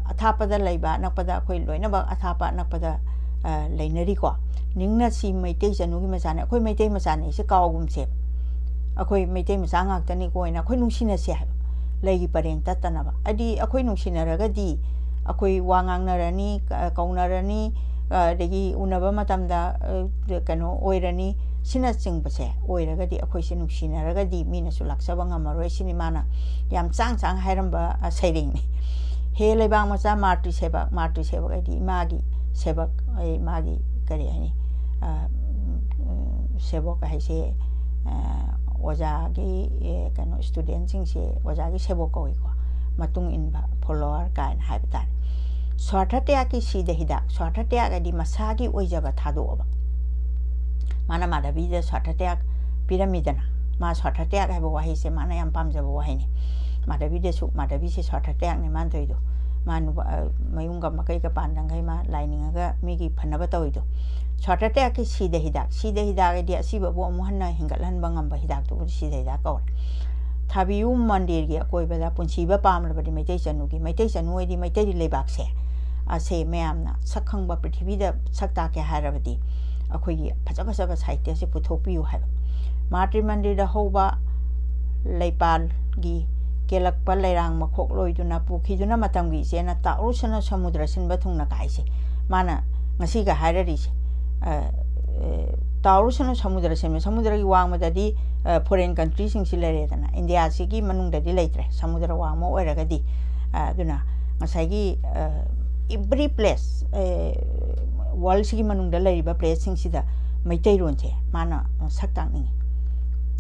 ꯑꯊꯥꯞꯄꯗ ꯂꯩꯕ, ꯑꯅꯛꯄꯗ ꯑꯩꯈꯣꯏ ꯂꯣꯏꯅꯃꯛ ꯑꯊꯥꯞꯄ ꯑꯅꯛꯄꯗ, ꯑ, ꯂꯩꯅꯔꯤꯀꯣ꯫ ꯅꯤꯡꯅ ꯁꯤ ꯃꯩꯇꯩ ꯆꯅꯨꯒꯤ ꯃꯆꯥꯅꯤ, ꯑꯩꯈꯣꯏ ꯃꯩꯇꯩ ꯃꯆꯥꯅꯤ ꯁꯤ ꯀꯥꯎꯒꯨꯝꯁꯦ꯫ ꯑꯩꯈꯣꯏ ꯃꯩꯇꯩ ꯃꯆꯥ ꯉꯥꯛꯇꯅꯤꯀꯣ ꯍꯥꯏꯅ ꯑꯩꯈꯣꯏ ꯅꯨꯡꯁꯤꯅꯁꯦ ꯍꯥꯏꯕ, ꯂꯩꯒꯤ ꯄꯔꯦꯡ ꯇꯠꯇꯅꯕ꯫ ꯍꯥꯏꯗꯤ ꯑꯩꯈꯣꯏ ꯅꯨꯡꯁꯤꯅꯔꯒꯗꯤ ꯑꯩꯈꯣꯏ ꯋꯥ ꯉꯥꯡꯅꯔꯅꯤ, ꯀ-, ꯀꯧꯅꯔꯅꯤ, ꯑ, ꯑꯗꯒꯤ ꯎꯅꯕ ꯃꯇꯝꯗ, ꯑ, ꯀꯩꯅꯣ ꯑꯣꯏꯔꯅꯤ꯫ ꯁꯤꯅꯆꯤꯡꯕꯁꯦ ꯑꯣꯏꯔꯒꯗꯤ, ꯑꯩꯈꯣꯏꯁꯦ ꯅꯨꯡꯁꯤꯅꯔꯒꯗꯤ ꯃꯤꯅꯁꯨ ꯂꯥꯛꯆꯕ ꯉꯝꯃꯔꯣꯏ꯫ ꯁꯤꯅꯤ ꯃꯥꯅ ꯌꯥꯝ ꯆꯥꯡ ꯆꯥꯡ ꯍꯥꯏꯔꯝꯕ, ꯑ, ꯁꯩꯔꯦꯡꯅꯤ꯫ "ꯍꯦ ꯂꯩꯕꯥꯛ ꯃꯆꯥ ꯃꯥꯇ꯭ꯔꯤ ꯁꯦꯕꯛ", ꯃꯥꯇ꯭ꯔꯤ ꯁꯦꯕꯛ ꯍꯥꯏꯗꯤ ꯏꯃꯥꯒꯤ ꯁꯦꯕꯛ, ꯑꯩ ꯃꯥꯒꯤ ꯀꯔꯤ ꯍꯥꯏꯅꯤ, ꯑ, ꯎꯝ, ꯁꯦꯕꯣꯛ ꯍꯥꯏꯁꯦ, ꯑ, ꯑꯣꯖꯥꯒꯤ, ꯑꯦ, ꯀꯩꯅꯣ, ꯁ꯭ꯇꯨꯗꯦꯟꯁꯤꯡꯁꯦ ꯑꯣꯖꯥꯒꯤ ꯁꯦꯕꯣꯛ ꯀꯧꯏꯀꯣ, ꯃꯇꯨꯡ ꯏꯟꯕ, ꯐꯣꯂꯣꯋꯔ ꯀꯥꯏꯅ ꯍꯥꯏꯕ ꯇꯥꯔꯦ꯫ ꯁ꯭ꯋꯥꯔꯊ ꯇ꯭ꯌꯥꯒꯀꯤ ꯁꯤꯗ ꯍꯤꯗꯥꯛ, ꯁ꯭ꯋꯥꯔꯊ ꯇ꯭ꯌꯥꯒ ꯍꯥꯏꯗꯤ ꯃꯁꯥꯒꯤ ꯑꯣꯏꯖꯕ ꯊꯥꯗꯣꯛꯑꯕ꯫ ꯃꯥꯅ ꯃꯥꯙꯕꯤꯗ ꯁ꯭ꯋꯥꯔꯊ ꯇ꯭ꯌꯥꯒ ꯄꯤꯔꯝꯃꯤꯗꯅ, ꯃꯥ ꯁ꯭ꯋꯥꯔꯊ ꯇ꯭ꯌꯥꯒ ꯍꯥꯏꯕ ꯋꯥꯍꯩꯁꯦ ꯃꯥꯅ ꯌꯥꯝ ꯄꯥꯝꯖꯕ ꯋꯥꯍꯩꯅꯤ꯫ ꯃꯥꯙꯕꯤꯗꯁꯨ, ꯃꯥꯙꯕꯤꯁꯦ ꯁ꯭ꯋꯥꯔꯊ ꯇ꯭ꯌꯥꯒꯅꯦ ꯃꯥꯅ ꯇꯧꯔꯤꯗꯣ꯫ ꯃꯥ ꯅꯨꯄꯥ, ꯑ, ꯃꯌꯨꯝꯒ ꯃꯀꯩꯒ ꯄꯥꯟꯗꯉꯩ ꯃꯥ ꯂꯥꯏ ꯅꯤꯡꯉꯒ ꯃꯤꯒꯤ ꯐꯅꯕ ꯇꯧꯔꯤꯗꯣ꯫ ꯁ꯭ꯋꯥꯔꯊ ꯇ꯭ꯌꯥꯒꯀꯤ ꯁꯤꯗ ꯍꯤꯗꯥꯛ, ꯁꯤꯗ ꯍꯤꯗꯥꯛ ꯍꯥꯏꯗꯤ ꯑꯁꯤꯕꯕꯨ ꯑꯃꯨꯛ ꯍꯟꯅ ꯍꯤꯡꯒꯠꯍꯟꯕ ꯉꯝꯕ ꯍꯤꯗꯥꯛꯇꯨꯕꯨ ꯁꯤꯗ ꯍꯤꯗꯥꯛ ꯀꯧꯔꯦ꯫ ꯊꯥꯕꯤꯌꯨ ꯃꯟꯗꯤꯔꯒꯤ ꯑꯀꯣꯏꯕꯗ ꯄꯨꯟꯁꯤꯕ ꯄꯥꯝꯂꯕꯗꯤ ꯃꯩꯇꯩ ꯆꯅꯨꯒꯤ, ꯃꯩꯇꯩ ꯆꯅꯨ ꯍꯥꯏꯗꯤ ꯃꯩꯇꯩꯒꯤ ꯂꯩꯕꯥꯛꯁꯦ, ꯑꯁꯦ ꯃꯌꯥꯝꯅ ꯁꯛ ꯈꯪꯕ, ꯄ꯭ꯔꯤꯊꯤꯕꯤꯗ ꯁꯛ ꯇꯥꯛꯀꯦ ꯍꯥꯏꯔꯕꯗꯤ ꯑꯩꯈꯣꯏꯒꯤ ꯐꯖ ꯐꯖꯕ ꯁꯥꯍꯤꯇ꯭ꯌꯁꯦ ꯄꯨꯊꯣꯛꯄꯤꯌꯨ ꯍꯥꯏꯕ꯫ ꯃꯥꯇ꯭ꯔꯤ ꯃꯟꯗꯤꯔꯗ ꯍꯧꯕ ꯂꯩꯄꯥꯜꯒꯤ ꯀꯦꯜꯂꯛꯄ ꯂꯩꯔꯥꯡ ꯃꯈꯣꯛ ꯂꯣꯏꯗꯨꯅ ꯄꯨꯈꯤꯗꯨꯅ ꯃꯇꯝꯒꯤ ꯏꯆꯦꯅ ꯇꯥꯎꯔꯨꯁꯅꯨ ꯁꯃꯨꯗ꯭ꯔ ꯁꯤꯟꯕ ꯊꯨꯡꯅ ꯀꯥꯏꯁꯦ ꯃꯥꯅ ꯉꯁꯤꯒ ꯍꯥꯏꯔꯔꯤꯁꯦ꯫ ꯑ, ꯑ, ꯇꯥꯎꯔꯨꯁꯅꯨ ꯁꯃꯨꯗ꯭ꯔ ꯁꯤꯟꯕ, ꯁꯃꯨꯗ꯭ꯔꯒꯤ ꯋꯥꯡꯃꯗꯗꯤ, ꯑ, ꯐꯣꯔꯦꯟ ꯀꯟꯇ꯭ꯔꯤꯁꯤꯡꯁꯤ ꯂꯩꯔꯦꯗꯅ, ꯏꯟꯗꯤꯌꯥꯁꯤꯒꯤ ꯃꯅꯨꯡꯗꯗꯤ ꯂꯩꯇ꯭ꯔꯦ ꯁꯃꯨꯗ꯭ꯔ ꯋꯥꯡꯃ ꯑꯣꯏꯔꯒꯗꯤ꯫ ꯑ, ꯑꯗꯨꯅ ꯉꯁꯥꯏꯒꯤ, ꯑ, every place, ꯑ, ꯋꯥꯔꯜꯁꯤꯒꯤ ꯃꯅꯨꯡꯗ ꯂꯩꯔꯤꯕ ꯄ꯭ꯂꯦꯁꯁꯤꯡꯁꯤꯗ ꯃꯩꯇꯩꯔꯣꯟꯁꯦ ꯃꯥꯅ, ꯑ, ꯁꯛ ꯇꯥꯛꯅꯤꯡꯉꯤ꯫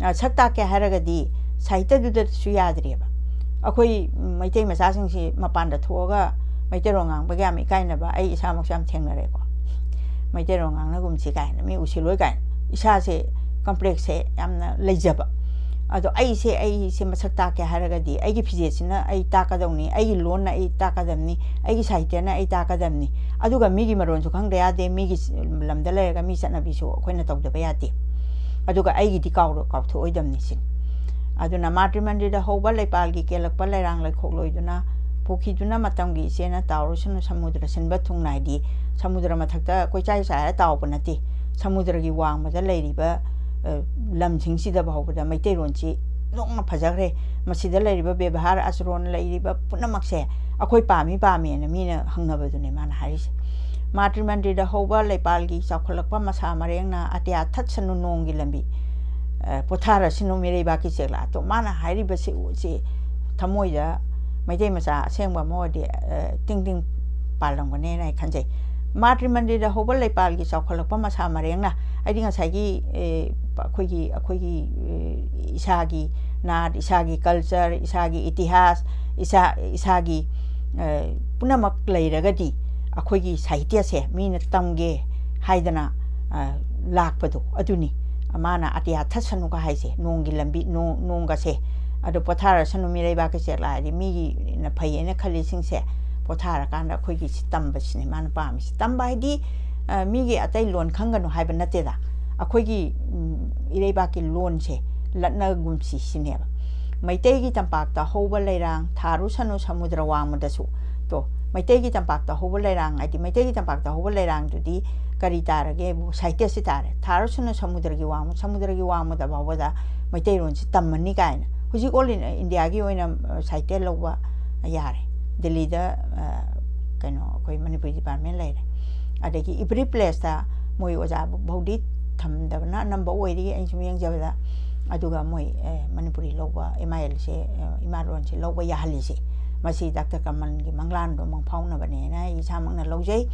ꯑ, ꯁꯛ ꯇꯥꯛꯀꯦ ꯍꯥꯏꯔꯒꯗꯤ ꯁꯥꯍꯤꯇ꯭ꯌꯗꯨꯗꯁꯨ ꯌꯥꯗ꯭ꯔꯦꯕ꯫ ꯑꯩꯈꯣꯏ ꯃꯩꯇꯩ ꯃꯆꯥꯁꯤꯡꯁꯤ ꯃꯄꯥꯟꯗ ꯊꯣꯛꯑꯒ ꯃꯩꯇꯩꯔꯣꯟ ꯉꯥꯡꯕꯒ ꯌꯥꯝ ꯏꯀꯥꯏꯅꯕ ꯑꯩ ꯏꯁꯥꯃꯛꯁꯨ ꯌꯥꯝ ꯊꯦꯡꯅꯔꯦꯀꯣ꯫ "ꯃꯩꯇꯩꯔꯣꯟ ꯉꯥꯡꯅꯒꯨꯝꯁꯤ" ꯀꯥꯏꯅ, "ꯃꯤ ꯎꯁꯤꯜꯂꯣꯏ" ꯀꯥꯏꯅ, ꯏꯁꯥꯁꯦ ꯀꯝꯄ꯭ꯂꯦꯛꯁꯁꯦ ꯌꯥꯝꯅ ꯂꯩꯖꯕ꯫ ꯑꯗꯣ ꯑꯩꯁꯦ, ꯑꯩꯁꯦ ꯃꯁꯛ ꯇꯥꯛꯀꯦ ꯍꯥꯏꯔꯒꯗꯤ ꯑꯩꯒꯤ ꯐꯤꯖꯦꯠꯁꯤꯅ ꯑꯩ ꯇꯥꯛꯀꯗꯧꯅꯤ, ꯑꯩꯒꯤ ꯂꯣꯟꯅ ꯑꯩ ꯇꯥꯛꯀꯗꯕꯅꯤ, ꯑꯩꯒꯤ ꯁꯥꯍꯤꯇ꯭ꯌꯅ ꯑꯩ ꯇꯥꯛꯀꯗꯕꯅꯤ꯫ ꯑꯗꯨꯒ ꯃꯤꯒꯤ ꯃꯔꯣꯟꯁꯨ ꯈꯪꯗ ꯌꯥꯗꯦ, ꯃꯤꯒꯤ ꯂꯝꯗ ꯂꯩꯔꯒ ꯃꯤ ꯆꯠꯅꯕꯤꯁꯨ ꯑꯩꯈꯣꯏꯅ ꯇꯧꯗꯕ ꯌꯥꯗꯦ꯫ ꯑꯗꯨꯒ ꯑꯩꯒꯤꯗꯤ ꯀꯥꯎꯔ-, ꯀꯥꯎꯊꯣꯛꯑꯣꯏꯗꯕꯅꯤ ꯁꯤꯅꯤ꯫ ꯑꯗꯨꯅ ꯃꯥꯇ꯭ꯔꯤꯃꯟꯗꯤꯔꯗ ꯍꯧꯕ ꯂꯩꯄꯥꯜꯒꯤ ꯀꯦꯜꯂꯛꯄ ꯂꯩꯔꯥꯡ ꯂꯩꯈꯣꯛ ꯂꯣꯏꯗꯨꯅ, ꯄꯨꯈꯤꯗꯨꯅ ꯃꯇꯝꯒꯤ ꯏꯆꯦꯅ ꯇꯥꯎꯔꯁꯅꯨ ꯁꯃꯨꯗ꯭ꯔ ꯁꯤꯟꯕ ꯊꯨꯡꯅ ꯍꯥꯏꯗꯤ, ꯁꯃꯨꯗ꯭ꯔ ꯃꯊꯛꯇ ꯀꯣꯏꯆꯥꯏ ꯆꯥꯏꯔ ꯇꯥꯎꯕ ꯅꯠꯇꯦ꯫ ꯁꯃꯨꯗ꯭ꯔꯒꯤ ꯋꯥꯡꯃꯗ ꯂꯩꯔꯤꯕ, ꯑ, ꯂꯝꯁꯤꯡꯁꯤꯗ ꯐꯥꯎꯕꯗ ꯃꯩꯇꯩꯔꯣꯟꯁꯤ ꯅꯣꯛꯅ ꯐꯖꯈ꯭ꯔꯦ꯫ ꯃꯁꯤꯗ ꯂꯩꯔꯤꯕ ꯕꯦꯕꯍꯥꯔ ꯑꯆꯔꯣꯟ ꯂꯩꯔꯤꯕ ꯄꯨꯝꯅꯃꯛꯁꯦ ꯑꯩꯈꯣꯏ ꯄꯥꯝꯃꯤ ꯄꯥꯝꯃꯦꯅ ꯃꯤꯅ ꯍꯪꯅꯕꯗꯨꯅꯦ ꯃꯥꯅ ꯍꯥꯏꯔꯤꯁꯦ꯫ ꯃꯥꯇ꯭ꯔꯤꯃꯟꯗꯤꯔꯗ ꯍꯧꯕ ꯂꯩꯄꯥꯜꯒꯤ ꯆꯥꯎꯈꯠꯂꯛꯄ ꯃꯁꯥ ꯃꯔꯦꯡꯅ ꯑꯇꯤꯌꯥ ꯊꯠꯁꯅꯨ ꯅꯣꯡꯒꯤ ꯂꯝꯕꯤ, ꯑ, ꯄꯣꯊꯥꯔꯁꯅꯨ ꯃꯤꯔꯩꯕꯥꯛꯀꯤ ꯆꯦꯛꯂꯥ꯫ ꯑꯗꯣ ꯃꯥꯅ ꯍꯥꯏꯔꯤꯕꯁꯤ ꯎ-, ꯁꯤ ꯊꯃꯣꯏꯗ ꯃꯩꯇꯩ ꯃꯆꯥ ꯑꯁꯦꯡꯕ ꯑꯃ ꯑꯣꯏꯔꯗꯤ, ꯑ, ꯇꯤꯡ ꯇꯤꯡ ꯄꯥꯜꯂꯝꯒꯅꯦꯅ ꯑꯩ ꯈꯟꯖꯩ꯫ ꯃꯥꯇ꯭ꯔꯤꯃꯟꯗꯤꯔꯗ ꯍꯧꯕ ꯂꯩꯄꯥꯜꯒꯤ ꯆꯥꯎꯈꯠꯂꯛꯄ ꯃꯁꯥ ꯃꯔꯦꯡꯅ, ꯍꯥꯏꯗꯤ ꯉꯁꯥꯏꯒꯤ, ꯑꯦ, ꯑꯩꯈꯣꯏꯒꯤ, ꯑꯩꯈꯣꯏꯒꯤ, ꯑꯦ, ꯏꯁꯥꯒꯤ ꯅꯥꯠ, ꯏꯁꯥꯒꯤ culture, ꯏꯁꯥꯒꯤ ꯏꯇꯤꯍꯥꯁ, ꯏꯁꯥ, ꯏꯁꯥꯒꯤ, ꯑꯦ, ꯄꯨꯝꯅꯃꯛ ꯂꯩꯔꯒꯗꯤ ꯑꯩꯈꯣꯏꯒꯤ ꯁꯥꯍꯤꯇ꯭ꯌꯁꯦ ꯃꯤꯅ ꯇꯝꯒꯦ ꯍꯥꯏꯗꯅ, ꯑ, ꯂꯥꯛꯄꯗꯣ ꯑꯗꯨꯅꯤ꯫ ꯃꯥꯅ ꯑꯇꯤꯌꯥ ꯊꯠꯁꯅꯨꯒ ꯍꯥꯏꯁꯦ, ꯅꯣꯡꯒꯤ ꯂꯝꯕꯤ, ꯅꯣꯡ-, ꯅꯣꯡꯒꯁꯦ꯫ ꯑꯗꯣ ꯄꯣꯊꯥꯔꯁꯅꯨ ꯃꯤꯔꯩꯕꯥꯛꯀꯤ ꯆꯦꯛꯂꯥ ꯍꯥꯏꯗꯤ ꯃꯤꯒꯤꯅ ꯐꯩ ꯍꯥꯏꯅ ꯈꯜꯂꯤꯁꯤꯡꯁꯦ ꯄꯣꯊꯥꯔꯀꯥꯟꯗ ꯑꯩꯈꯣꯏꯒꯤ ꯁꯤ ꯇꯝꯕꯁꯤꯅꯦ ꯃꯥꯅ ꯄꯥꯝꯃꯤꯁꯤ꯫ ꯇꯝꯕ ꯍꯥꯏꯗꯤ, ꯑ, ꯃꯤꯒꯤ ꯑꯇꯩ ꯂꯣꯟ ꯈꯪꯒꯅꯨ ꯍꯥꯏꯕ ꯅꯠꯇꯦꯗ꯫ ꯑꯩꯈꯣꯏꯒꯤ, ꯎꯝ, ꯏꯔꯩꯕꯥꯛꯀꯤ ꯂꯣꯟꯁꯦ ꯂꯠꯅꯒꯨꯝꯁꯤ ꯁꯤꯅꯦꯕ꯫ ꯃꯩꯇꯩꯒꯤ ꯇꯝꯄꯥꯛꯇ ꯍꯧꯕ ꯂꯩꯔꯥꯡ ꯊꯥꯔꯨꯁꯅꯨ ꯁꯃꯨꯗ꯭ꯔ ꯋꯥꯡꯃꯗꯁꯨ꯫ ꯇꯣ, ꯃꯩꯇꯩꯒꯤ ꯇꯝꯄꯥꯛꯇ ꯍꯧꯕ ꯂꯩꯔꯥꯡ ꯍꯥꯏꯗꯤ ꯃꯩꯇꯩꯒꯤ ꯇꯝꯄꯥꯛꯇ ꯍꯧꯕ ꯂꯩꯔꯥꯡꯗꯨꯗꯤ ꯀꯔꯤ ꯇꯥꯔꯒꯦꯕꯨ ꯁꯥꯍꯤꯇ꯭ꯌꯁꯤ ꯇꯥꯔꯦ꯫ ꯊꯥꯔꯨꯁꯅꯨ ꯁꯃꯨꯗ꯭ꯔꯒꯤ ꯋꯥꯡꯃ, ꯁꯃꯨꯗ꯭ꯔꯒꯤ ꯋꯥꯡꯃꯗ ꯐꯥꯎꯕꯗ ꯃꯩꯇꯩꯔꯣꯟꯁꯤ ꯇꯝꯃꯅꯤ ꯀꯥꯏꯅ꯫ ꯍꯧꯖꯤꯛ all in-, ꯏꯟꯗꯤꯌꯥꯒꯤ ꯑꯣꯏꯅ, ꯑ, ꯁꯥꯍꯤꯇ꯭ꯌ ꯂꯧꯕ ꯌꯥꯔꯦ꯫ ꯗꯤꯜꯂꯤꯗ, ꯑ, ꯀꯩꯅꯣ, ꯑꯩꯈꯣꯏ ꯃꯅꯤꯄꯨꯔꯤ department ꯂꯩꯔꯦ꯫ ꯑꯗꯒꯤ every placeꯇ ꯃꯣꯏ ꯑꯣꯖꯥ ꯐꯥꯎꯗꯤ ꯊꯝꯗꯕꯅ ꯑꯅꯝꯕ ꯑꯣꯏꯔꯤ ꯑꯩꯅ ꯁꯨꯝ ꯌꯦꯡꯖꯕꯗ꯫ ꯑꯗꯨꯒ ꯃꯣꯏ, ꯑ, ꯃꯅꯤꯄꯨꯔꯤ ꯂꯧꯕ, ꯑꯦꯝ ꯑꯥꯏ ꯑꯦꯜꯁꯦ, ꯑ, ꯏꯃꯥ ꯂꯣꯟꯁꯦ ꯂꯧꯕ ꯌꯥꯍꯜꯂꯤꯁꯦ꯫ ꯃꯁꯤ ꯗꯥꯛꯇꯔ ꯀꯃꯜꯒꯤ ꯃꯪꯂꯥꯟꯗꯣ ꯃꯪ ꯐꯥꯎꯅꯕꯅꯦꯅ ꯑꯩ ꯏꯁꯥꯃꯛꯅ ꯂꯧꯖꯩ꯫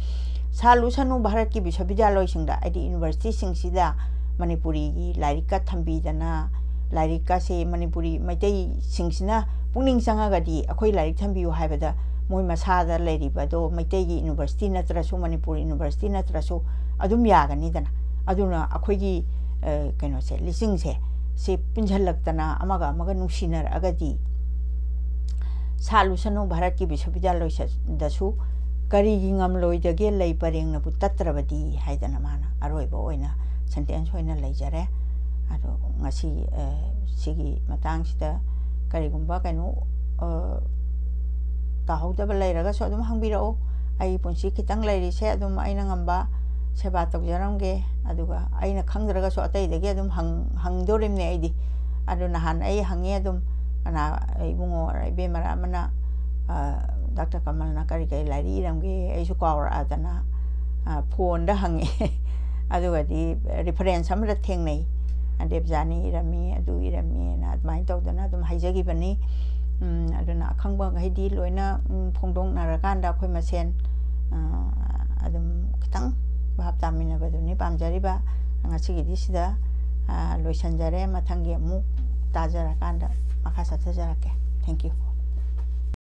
ꯁꯥꯜꯂꯨꯁꯅꯨ ꯚꯥꯔꯠꯀꯤ ꯕꯤꯁ꯭ꯋꯕꯤꯗ꯭ꯌꯥꯂꯣꯏꯁꯤꯡꯗ, ꯍꯥꯏꯗꯤ universityꯁꯤꯡꯁꯤꯗ ꯃꯅꯤꯄꯨꯔꯤꯒꯤ ꯂꯥꯏꯔꯤꯛꯀ ꯊꯝꯕꯤꯗꯅ, ꯂꯥꯏꯔꯤꯛꯀꯁꯦ ꯃꯅꯤꯄꯨꯔꯤ ꯃꯩꯇꯩꯁꯤꯡꯁꯤꯅ ꯄꯨꯛꯅꯤꯡ ꯆꯪꯉꯒꯗꯤ ꯑꯩꯈꯣꯏ ꯂꯥꯏꯔꯤꯛ ꯊꯝꯕꯤꯌꯨ ꯍꯥꯏꯕꯗ ꯃꯣꯏ ꯃꯁꯥꯗ ꯂꯩꯔꯤꯕꯗꯣ ꯃꯩꯇꯩꯒꯤ university ꯅꯠꯇ꯭ꯔꯁꯨ, ꯃꯅꯤꯄꯨꯔ university ꯅꯠꯇ꯭ꯔꯁꯨ ꯑꯗꯨꯝ ꯌꯥꯒꯅꯤꯗꯅ꯫ ꯑꯗꯨꯅ ꯑꯩꯈꯣꯏꯒꯤ, ꯑ, ꯀꯩꯅꯣꯁꯦ, ꯂꯤꯆꯤꯡꯁꯦ ꯁꯤ ꯄꯨꯟꯁꯤꯜꯂꯛꯇꯅ ꯑꯃꯒ ꯑꯃꯒ ꯅꯨꯡꯁꯤꯅꯔꯛꯑꯒꯗꯤ, ꯁꯥꯠꯂꯨꯁꯅꯨ ꯚꯥꯔꯠꯀꯤ ꯕꯤꯁ꯭ꯋꯕꯤꯗ꯭ꯌꯥꯂꯣꯏꯁꯤꯗꯁꯨ, ꯀꯔꯤꯒꯤ ꯉꯝꯂꯣꯏꯗꯒꯦ ꯂꯩ ꯄꯔꯦꯡꯅꯕꯨ ꯇꯠꯇ꯭ꯔꯕꯗꯤ ꯍꯥꯏꯗꯅ ꯃꯥꯅ ꯑꯔꯣꯏꯕ ꯑꯣꯏꯅ ꯁꯦꯟꯇꯦꯟꯁ ꯑꯣꯏꯅ ꯂꯩꯖꯔꯦ꯫ ꯑꯗꯣ ꯉꯁꯤ, ꯑ, ꯁꯤꯒꯤ ꯃꯇꯥꯡꯁꯤꯗ ꯀꯔꯤꯒꯨꯝꯕ ꯀꯩꯅꯣ, ꯑ, ꯇꯥꯍꯧꯗꯕ ꯂꯩꯔꯒꯁꯨ ꯑꯗꯨꯝ ꯍꯪꯕꯤꯔꯛꯑꯣ꯫ ꯑꯩ ꯄꯨꯟꯁꯤ ꯈꯤꯇꯪ ꯂꯩꯔꯤꯁꯦ ꯑꯗꯨꯝ ꯑꯩꯅ ꯉꯝꯕ ꯁꯦꯕꯥ ꯇꯧꯖꯔꯝꯒꯦ꯫ ꯑꯗꯨꯒ ꯑꯩꯅ ꯈꯪꯗ꯭ꯔꯒꯁꯨ ꯑꯇꯩꯗꯒꯤ ꯑꯗꯨꯝ ꯍꯪ-, ꯍꯪꯗꯣꯔꯤꯕꯅꯦ ꯑꯩꯗꯤ꯫ ꯑꯗꯨ ꯅꯍꯥꯟ ꯑꯩ ꯍꯪꯉꯦ ꯑꯗꯨꯝ, ꯀꯅꯥ, ꯏꯕꯨꯡꯉꯣ, ꯏꯕꯦꯝꯃ ꯑꯃꯅ, ꯑ, "ꯗꯥꯛꯇꯔ ꯀꯃꯜꯅ ꯀꯔꯤ ꯀꯔꯤ ꯂꯥꯏꯔꯤꯛ ꯏꯔꯝꯒꯦ?" ꯑꯩꯁꯨ ꯀꯥꯎꯔꯛꯑꯗꯅ, ꯑ, ꯐꯣꯟꯗ ꯍꯪꯉꯦ꯫ ꯑꯗꯨꯒꯗꯤ ꯔꯤꯐꯔꯦꯟꯁ ꯑꯃꯗ ꯊꯦꯡꯅꯩ, "ꯗꯦꯕꯖꯥꯅꯤ ꯏꯔꯝꯃꯤ, ꯑꯗꯨ ꯏꯔꯝꯃꯤꯅ" ꯑꯗꯨꯃꯥꯏꯅ ꯇꯧꯗꯅ ꯑꯗꯨꯝ ꯍꯥꯏꯖꯈꯤꯕꯅꯤ꯫ ꯎꯝ, ꯑꯗꯨꯅ ꯑꯈꯪꯕꯈꯩꯗꯤ ꯂꯣꯏꯅ, ꯎꯝ, ꯐꯣꯡꯗꯣꯛꯅꯔꯀꯥꯟꯗ ꯑꯩꯈꯣꯏ ꯃꯁꯦꯟ, ꯑ, ꯑꯗꯨꯝ ꯈꯤꯇꯪ ꯚꯥꯞ ꯇꯥꯃꯤꯟꯅꯕꯗꯨꯅꯤ ꯄꯥꯝꯖꯔꯤꯕ꯫ ꯉꯁꯤꯒꯤꯗꯤ ꯁꯤꯗ, ꯑ, ꯂꯣꯏꯁꯤꯟꯖꯔꯦ꯫ ꯃꯊꯪꯒꯤ ꯑꯃꯨꯛ ꯇꯥꯖꯔꯀꯥꯟꯗ ꯃꯈꯥ ꯆꯠꯊꯖꯔꯛꯀꯦ꯫ Thank you꯫